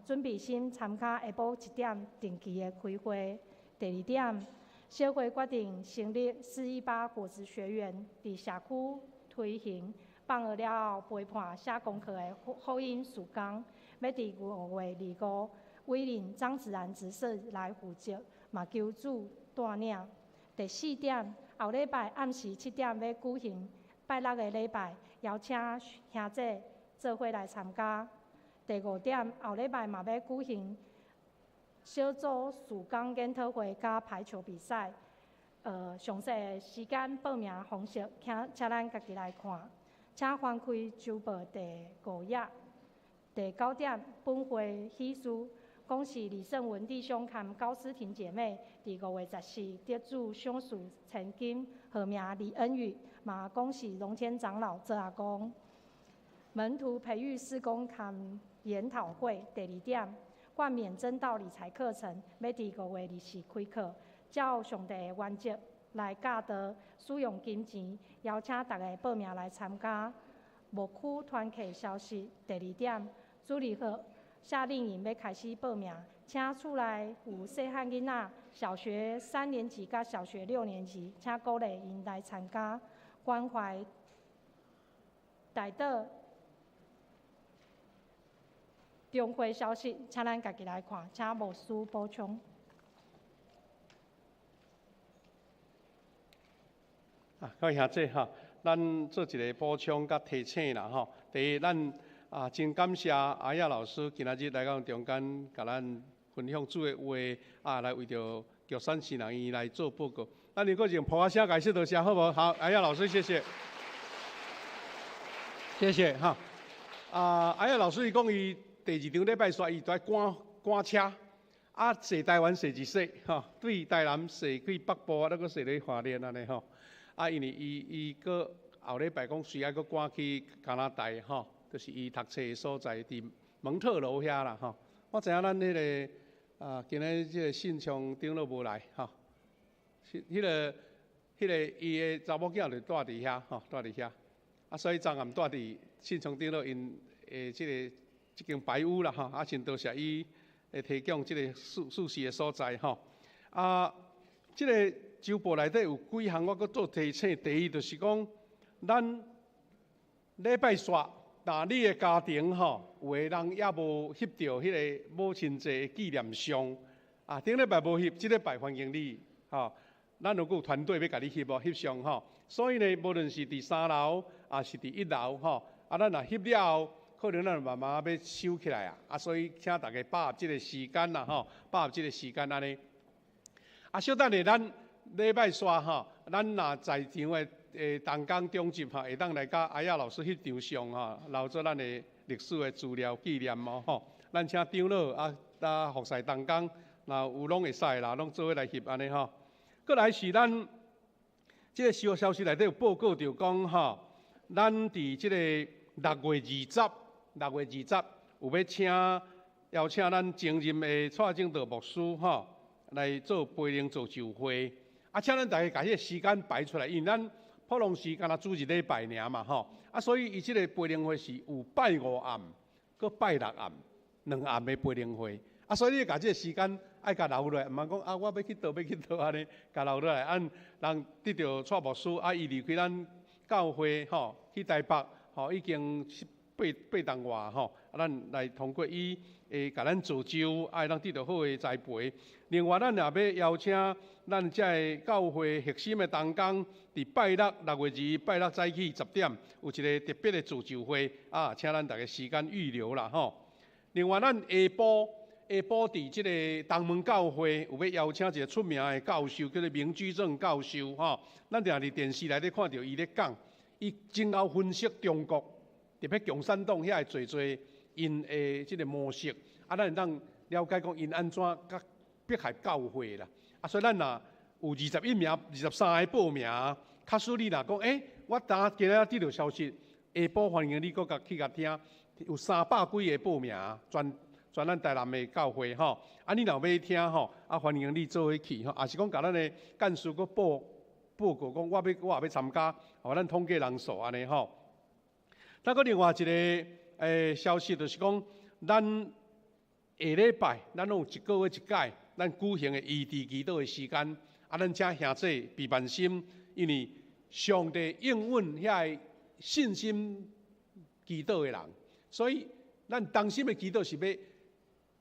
準備心參加下晡一點定期的開會。第二點，小會決定成立418果子學園，佇社區推行放學了後陪伴寫功課的福音事工，欲佇5月25委任張子然執事來負責，嘛求主帶領。第四點，後禮拜暗時7點欲舉行拜六的禮拜，邀請兄弟做伙來參加。第五點，後禮拜嘛欲舉行小組事工研討會佮排球比賽。詳細的時間報名方式，請咱家己來看。請翻開週報第五頁，第九點，本會喜事，恭喜李勝文弟兄和高思婷姐妹，佇5月14得主賞賜千金，號名李恩宇，嘛恭喜榮天長老做阿公。門徒培育事工和研討會，第二點，冠冕真道理財課程，欲佇5月24開課，照上帝的原則來教導使用金錢，邀請大家報名來參加。牧區團契消息，第二點，主日學夏令營欲開始報名，請厝內有細漢囡仔，小學3年級佮小學6年級，請鼓勵𪜶來參加。關懷大島中會消息，請咱家己來看，請牧師補充。啊，各位兄弟哈，咱做一個補充佮提醒啦吼。第一，咱啊真感謝阿亞老師今仔日來到中間，共咱分享主的話啊，來為著玉山神人院來做報告。咱如果用噗仔聲解釋多謝，好無？好，阿亞老師，謝謝，謝謝哈。啊，阿亞老師伊講伊第二場禮拜煞伊在趕趕車，啊，踅台灣踅一踅吼，對台南踅去北部啊，閣踅咧花蓮按呢吼。啊，因為伊伊閣後禮拜講需要閣趕去加拿大吼，就是伊讀冊的所在，佇蒙特羅遐啦吼。我知影咱彼個啊，今日這個信昌長老無來吼，彼个伊的查某囝就蹛佇遐吼，蹛佇遐。啊，所以昨暗蹛佇信聪長老𪜶的這間白屋啦吼，啊，真多謝伊會提供這個宿舍的所在吼。啊，這個週報內底有幾項我閣做提醒。第一就是講，咱禮拜四，若你的家庭吼，有的人猶無翕著彼個母親節的紀念相，啊，頂禮拜無翕，這禮拜歡迎你，吼。咱如果有團隊欲共你翕哦，翕相吼。所以呢，無論是佇三樓，抑是佇一樓吼，啊，咱若翕了後，可能咱慢慢欲收起來啊，啊，所以請大家把握這個時間啦，吼，把握這個時間按呢。啊，小等下，咱禮拜四吼，咱若在場的同工長執吼，會當來佮阿亞老師翕張相吼，留做咱的歷史的資料紀念哦吼。咱請長老啊，啊服侍同工，若有攏會使啦，攏做伙來翕按呢吼。閣來是咱這個小消息內底有報告著講吼，咱佇這個6月20，6月20有欲請邀請咱前任的蔡正道牧師吼來做培靈造就會，啊，請咱大家共彼個時間排出來，因為咱普通時敢若主日禮拜爾嘛吼，啊，所以伊這個培靈會是有拜五暗，閣拜六暗兩暗的培靈會，啊，所以你共這個時間愛共留落來，毋通講啊，我欲去佗，欲去佗按呢，共留落來，按人得著蔡牧師啊，伊離開咱教會吼，去台北吼，已經八冬外吼，啊，咱來通過伊會共咱造就，啊，會當得著好的栽培。另外，咱也欲邀請咱遮个教會核心的同工，佇拜六6月2拜六早起10點，有一个特別的造就會，啊，請咱大家時間預留啦吼。另外，咱下晡佇這個東門教會有欲邀請一个出名的教授，叫做明居正教授吼。咱定佇電視內底看著伊咧講，伊真𠢕分析中國，特別共產黨遐的濟濟𪜶的這個模式，啊，咱會當了解講𪜶按怎佮迫害教會啦。啊，所以咱若有21名、23个報名，假使你若講，欸，我今今仔得著消息，下晡歡迎你閣共去共聽，有300幾个報名，全咱台南的教會吼。啊，你若欲聽吼，啊，歡迎你做伙去吼，抑是講共咱的幹事閣報告講，我也欲參加，予咱統計人數按呢吼。那閣另外一个消息就是講，咱下禮拜咱攏有一個月一擺，咱舉行的醫治祈禱的時間，啊，咱請兄弟備萬心，因為上帝應允遐個信心祈禱的人，所以咱同心的祈禱是欲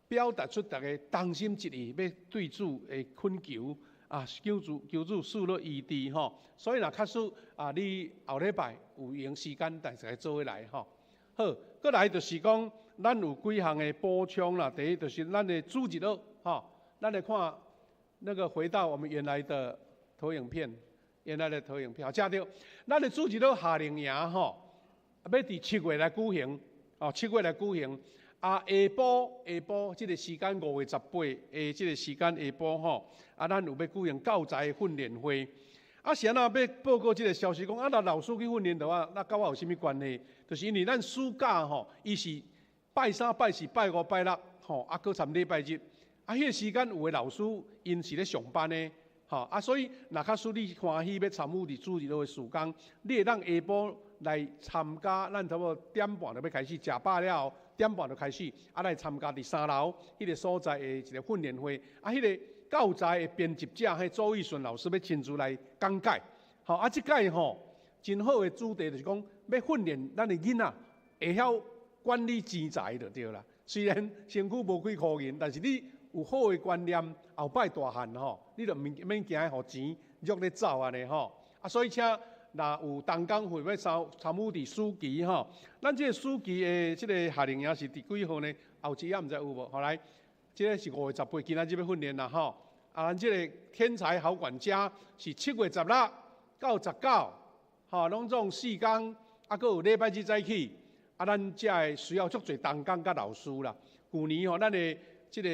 表達出逐家同心一意，欲對主的懇求啊，求主賜予醫治吼。所以若假使啊，你後禮拜有閒時間，大家做伙來吼。好，閣來就是講，咱有幾項的補充啦。第一就是咱的主日學吼，咱來看那個回到我們原來的投影片，原來的投影片，正對。咱的主日學夏令營吼，欲佇七月來舉行，哦，七月來舉行。啊，下晡這個時間5月18的這個時間下晡吼，啊，咱有欲舉行教材訓練會。啊，是按怎欲報告這個消息？講啊，若老師去訓練的話，那佮我有啥物關係？就是因為咱暑假吼，伊是拜三、拜四、拜五、拜六，吼，啊，閣參禮拜日。啊，彼個時間有的老師𪜶是咧上班的，吼，啊，所以若假使你歡喜欲參與佇主日學的事工，你會當下晡來參加，咱差不多點半就欲開始，食飽了後點半就開始，啊，來參加佇三樓彼個所在的一個訓練會，啊，彼個教材的編輯者，彼周義順老師欲親自來講解，吼，啊，這擺吼真好的主題就是講，欲訓練咱的囡仔會曉管理錢財就對啦。雖然身軀無幾箍銀，但是你有好的觀念，後擺大漢吼，你就毋免驚予錢掠咧走按呢吼。啊，所以請若有同工會欲參與佇暑期吼，咱這個暑期的這個夏令營是佇幾號呢？後一頁毋知有無？好來，這個是5月18，今仔日欲訓練啦吼。啊，咱這個天才好管家是7月16到19，吼，攏總四工，啊，閣有禮拜日早起。啊，咱遮會需要足濟同工佮老師啦。舊年吼，咱的這個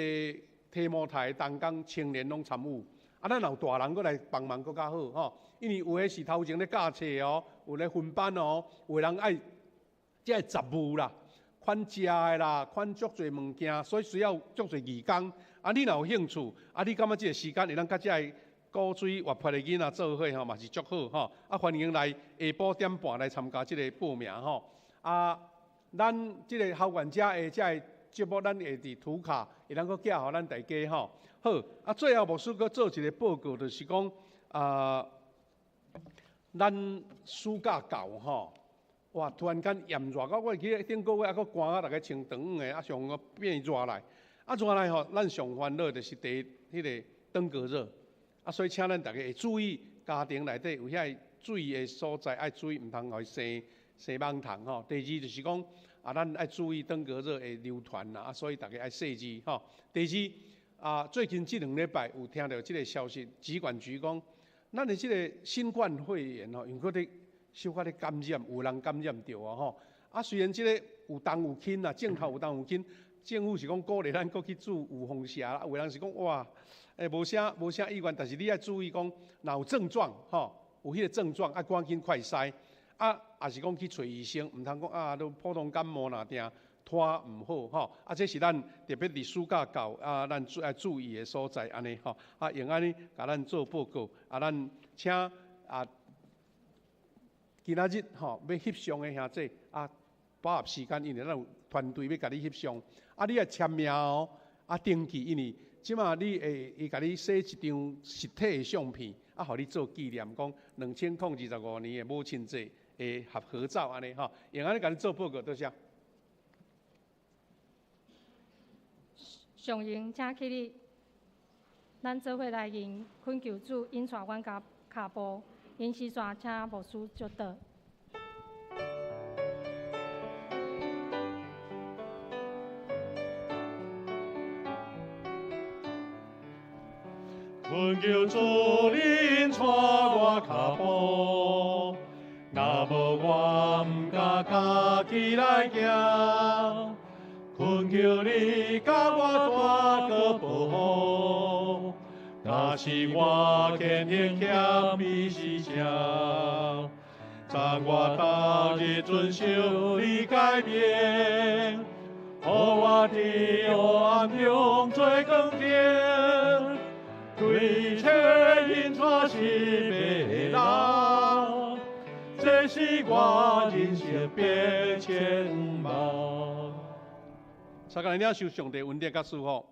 提摩太同工青年攏參與。啊，咱若有大人閣來幫忙閣較好吼，因為有的是頭前咧教冊哦，有咧分班哦，有的人愛這个雜務啦，款食的啦，款足濟物件，所以需要足濟義工。啊，你若有興趣，啊，你感覺這个時間會當佮這个古錐活泼的囡仔做伙吼，嘛是足好吼。啊，歡迎來下晡點半來參加這個報名吼。啊，咱這個校園遮的這個節目，咱會佇圖卡會當閣寄予咱大家吼。好，啊，最後牧師閣做一個報告，就是講啊，咱暑假到吼，哇！突然間炎熱，我記得頂個月還閣寒啊，逐个穿長短的，啊，上個變熱來，啊熱來吼，咱上煩惱就是第一彼個登革熱，啊，所以請咱逐家會注意家庭內底有遐水的所在愛注意，毋通予伊生生蠓蟲吼。第二就是講啊，咱愛注意登革熱會流傳啦，啊，所以逐家愛細緻吼。第二啊，最近這兩禮拜有聽到這個消息，疾管局講，咱的這個新冠肺炎吼，又閣咧小可咧感染，有人感染著啊吼。啊，雖然這個有重有輕啦，症頭有重有輕，政府是講鼓勵咱閣去注預防射啦，有的人是講哇，無啥意願，但是你愛注意講，若有症狀吼，有彼個症狀愛趕緊快篩，啊，也是講去揣醫生，毋通講啊，都普通感冒若定拖毋好吼。啊，這是咱特別佇暑假到啊，咱愛注意的所在按呢吼。啊，用按呢共咱做報告，啊，咱請啊，今仔日吼欲翕相的兄弟啊，把握時間，因為咱有團隊欲共你翕相，啊，你愛簽名哦，啊，登記，因為這馬你會伊共你洗一張實體的相片，啊，予你做紀念，講2025年的母親節的合合照按呢吼，用按呢共你做報告，多謝。上榮請起立，咱做伙來認懇求主引帶阮跤步，引時煞請牧師祝禱。懇求主引帶我跤步，若無我毋敢家己來行。懇求你共我大個保護，若是我虔誠謙卑是正，讚我逐日遵守你誡命，予我佇黑暗中做光灯。對切引帶失迷的人，這是我人生變遷夢。大家來領受上帝恩典佮祝福。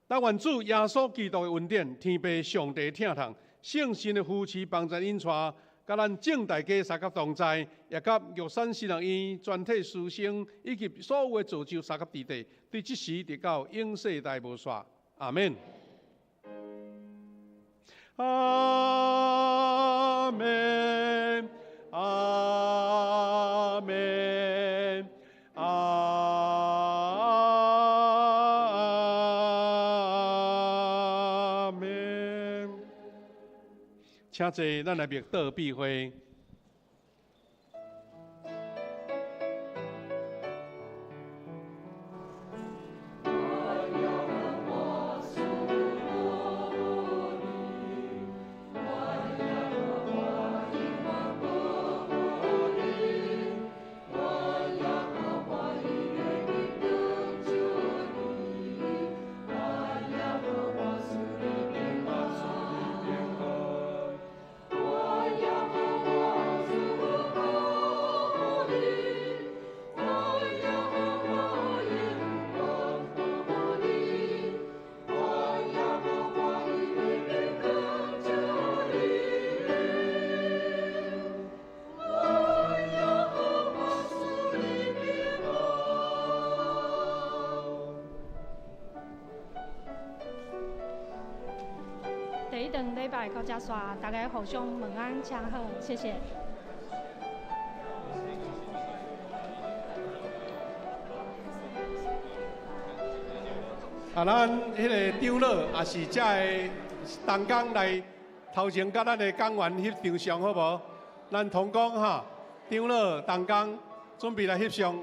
但願主耶穌基督的恩典、天父上帝疼痛、聖神的扶持幫助引帶，佮咱眾大家三甲同在，也佮玉山神學院全體師生以及所有的造就三甲弟弟，對這時直到永世代無煞。阿們。阿們，阿們，阿們。請坐，咱來默禱閉會。第一頓禮拜到這煞，大家互相問安，請好，謝謝。啊，咱彼個長老也是遮個同工來頭前，佮咱的講員翕張相好無？咱同工哈，長老同工準備來翕相。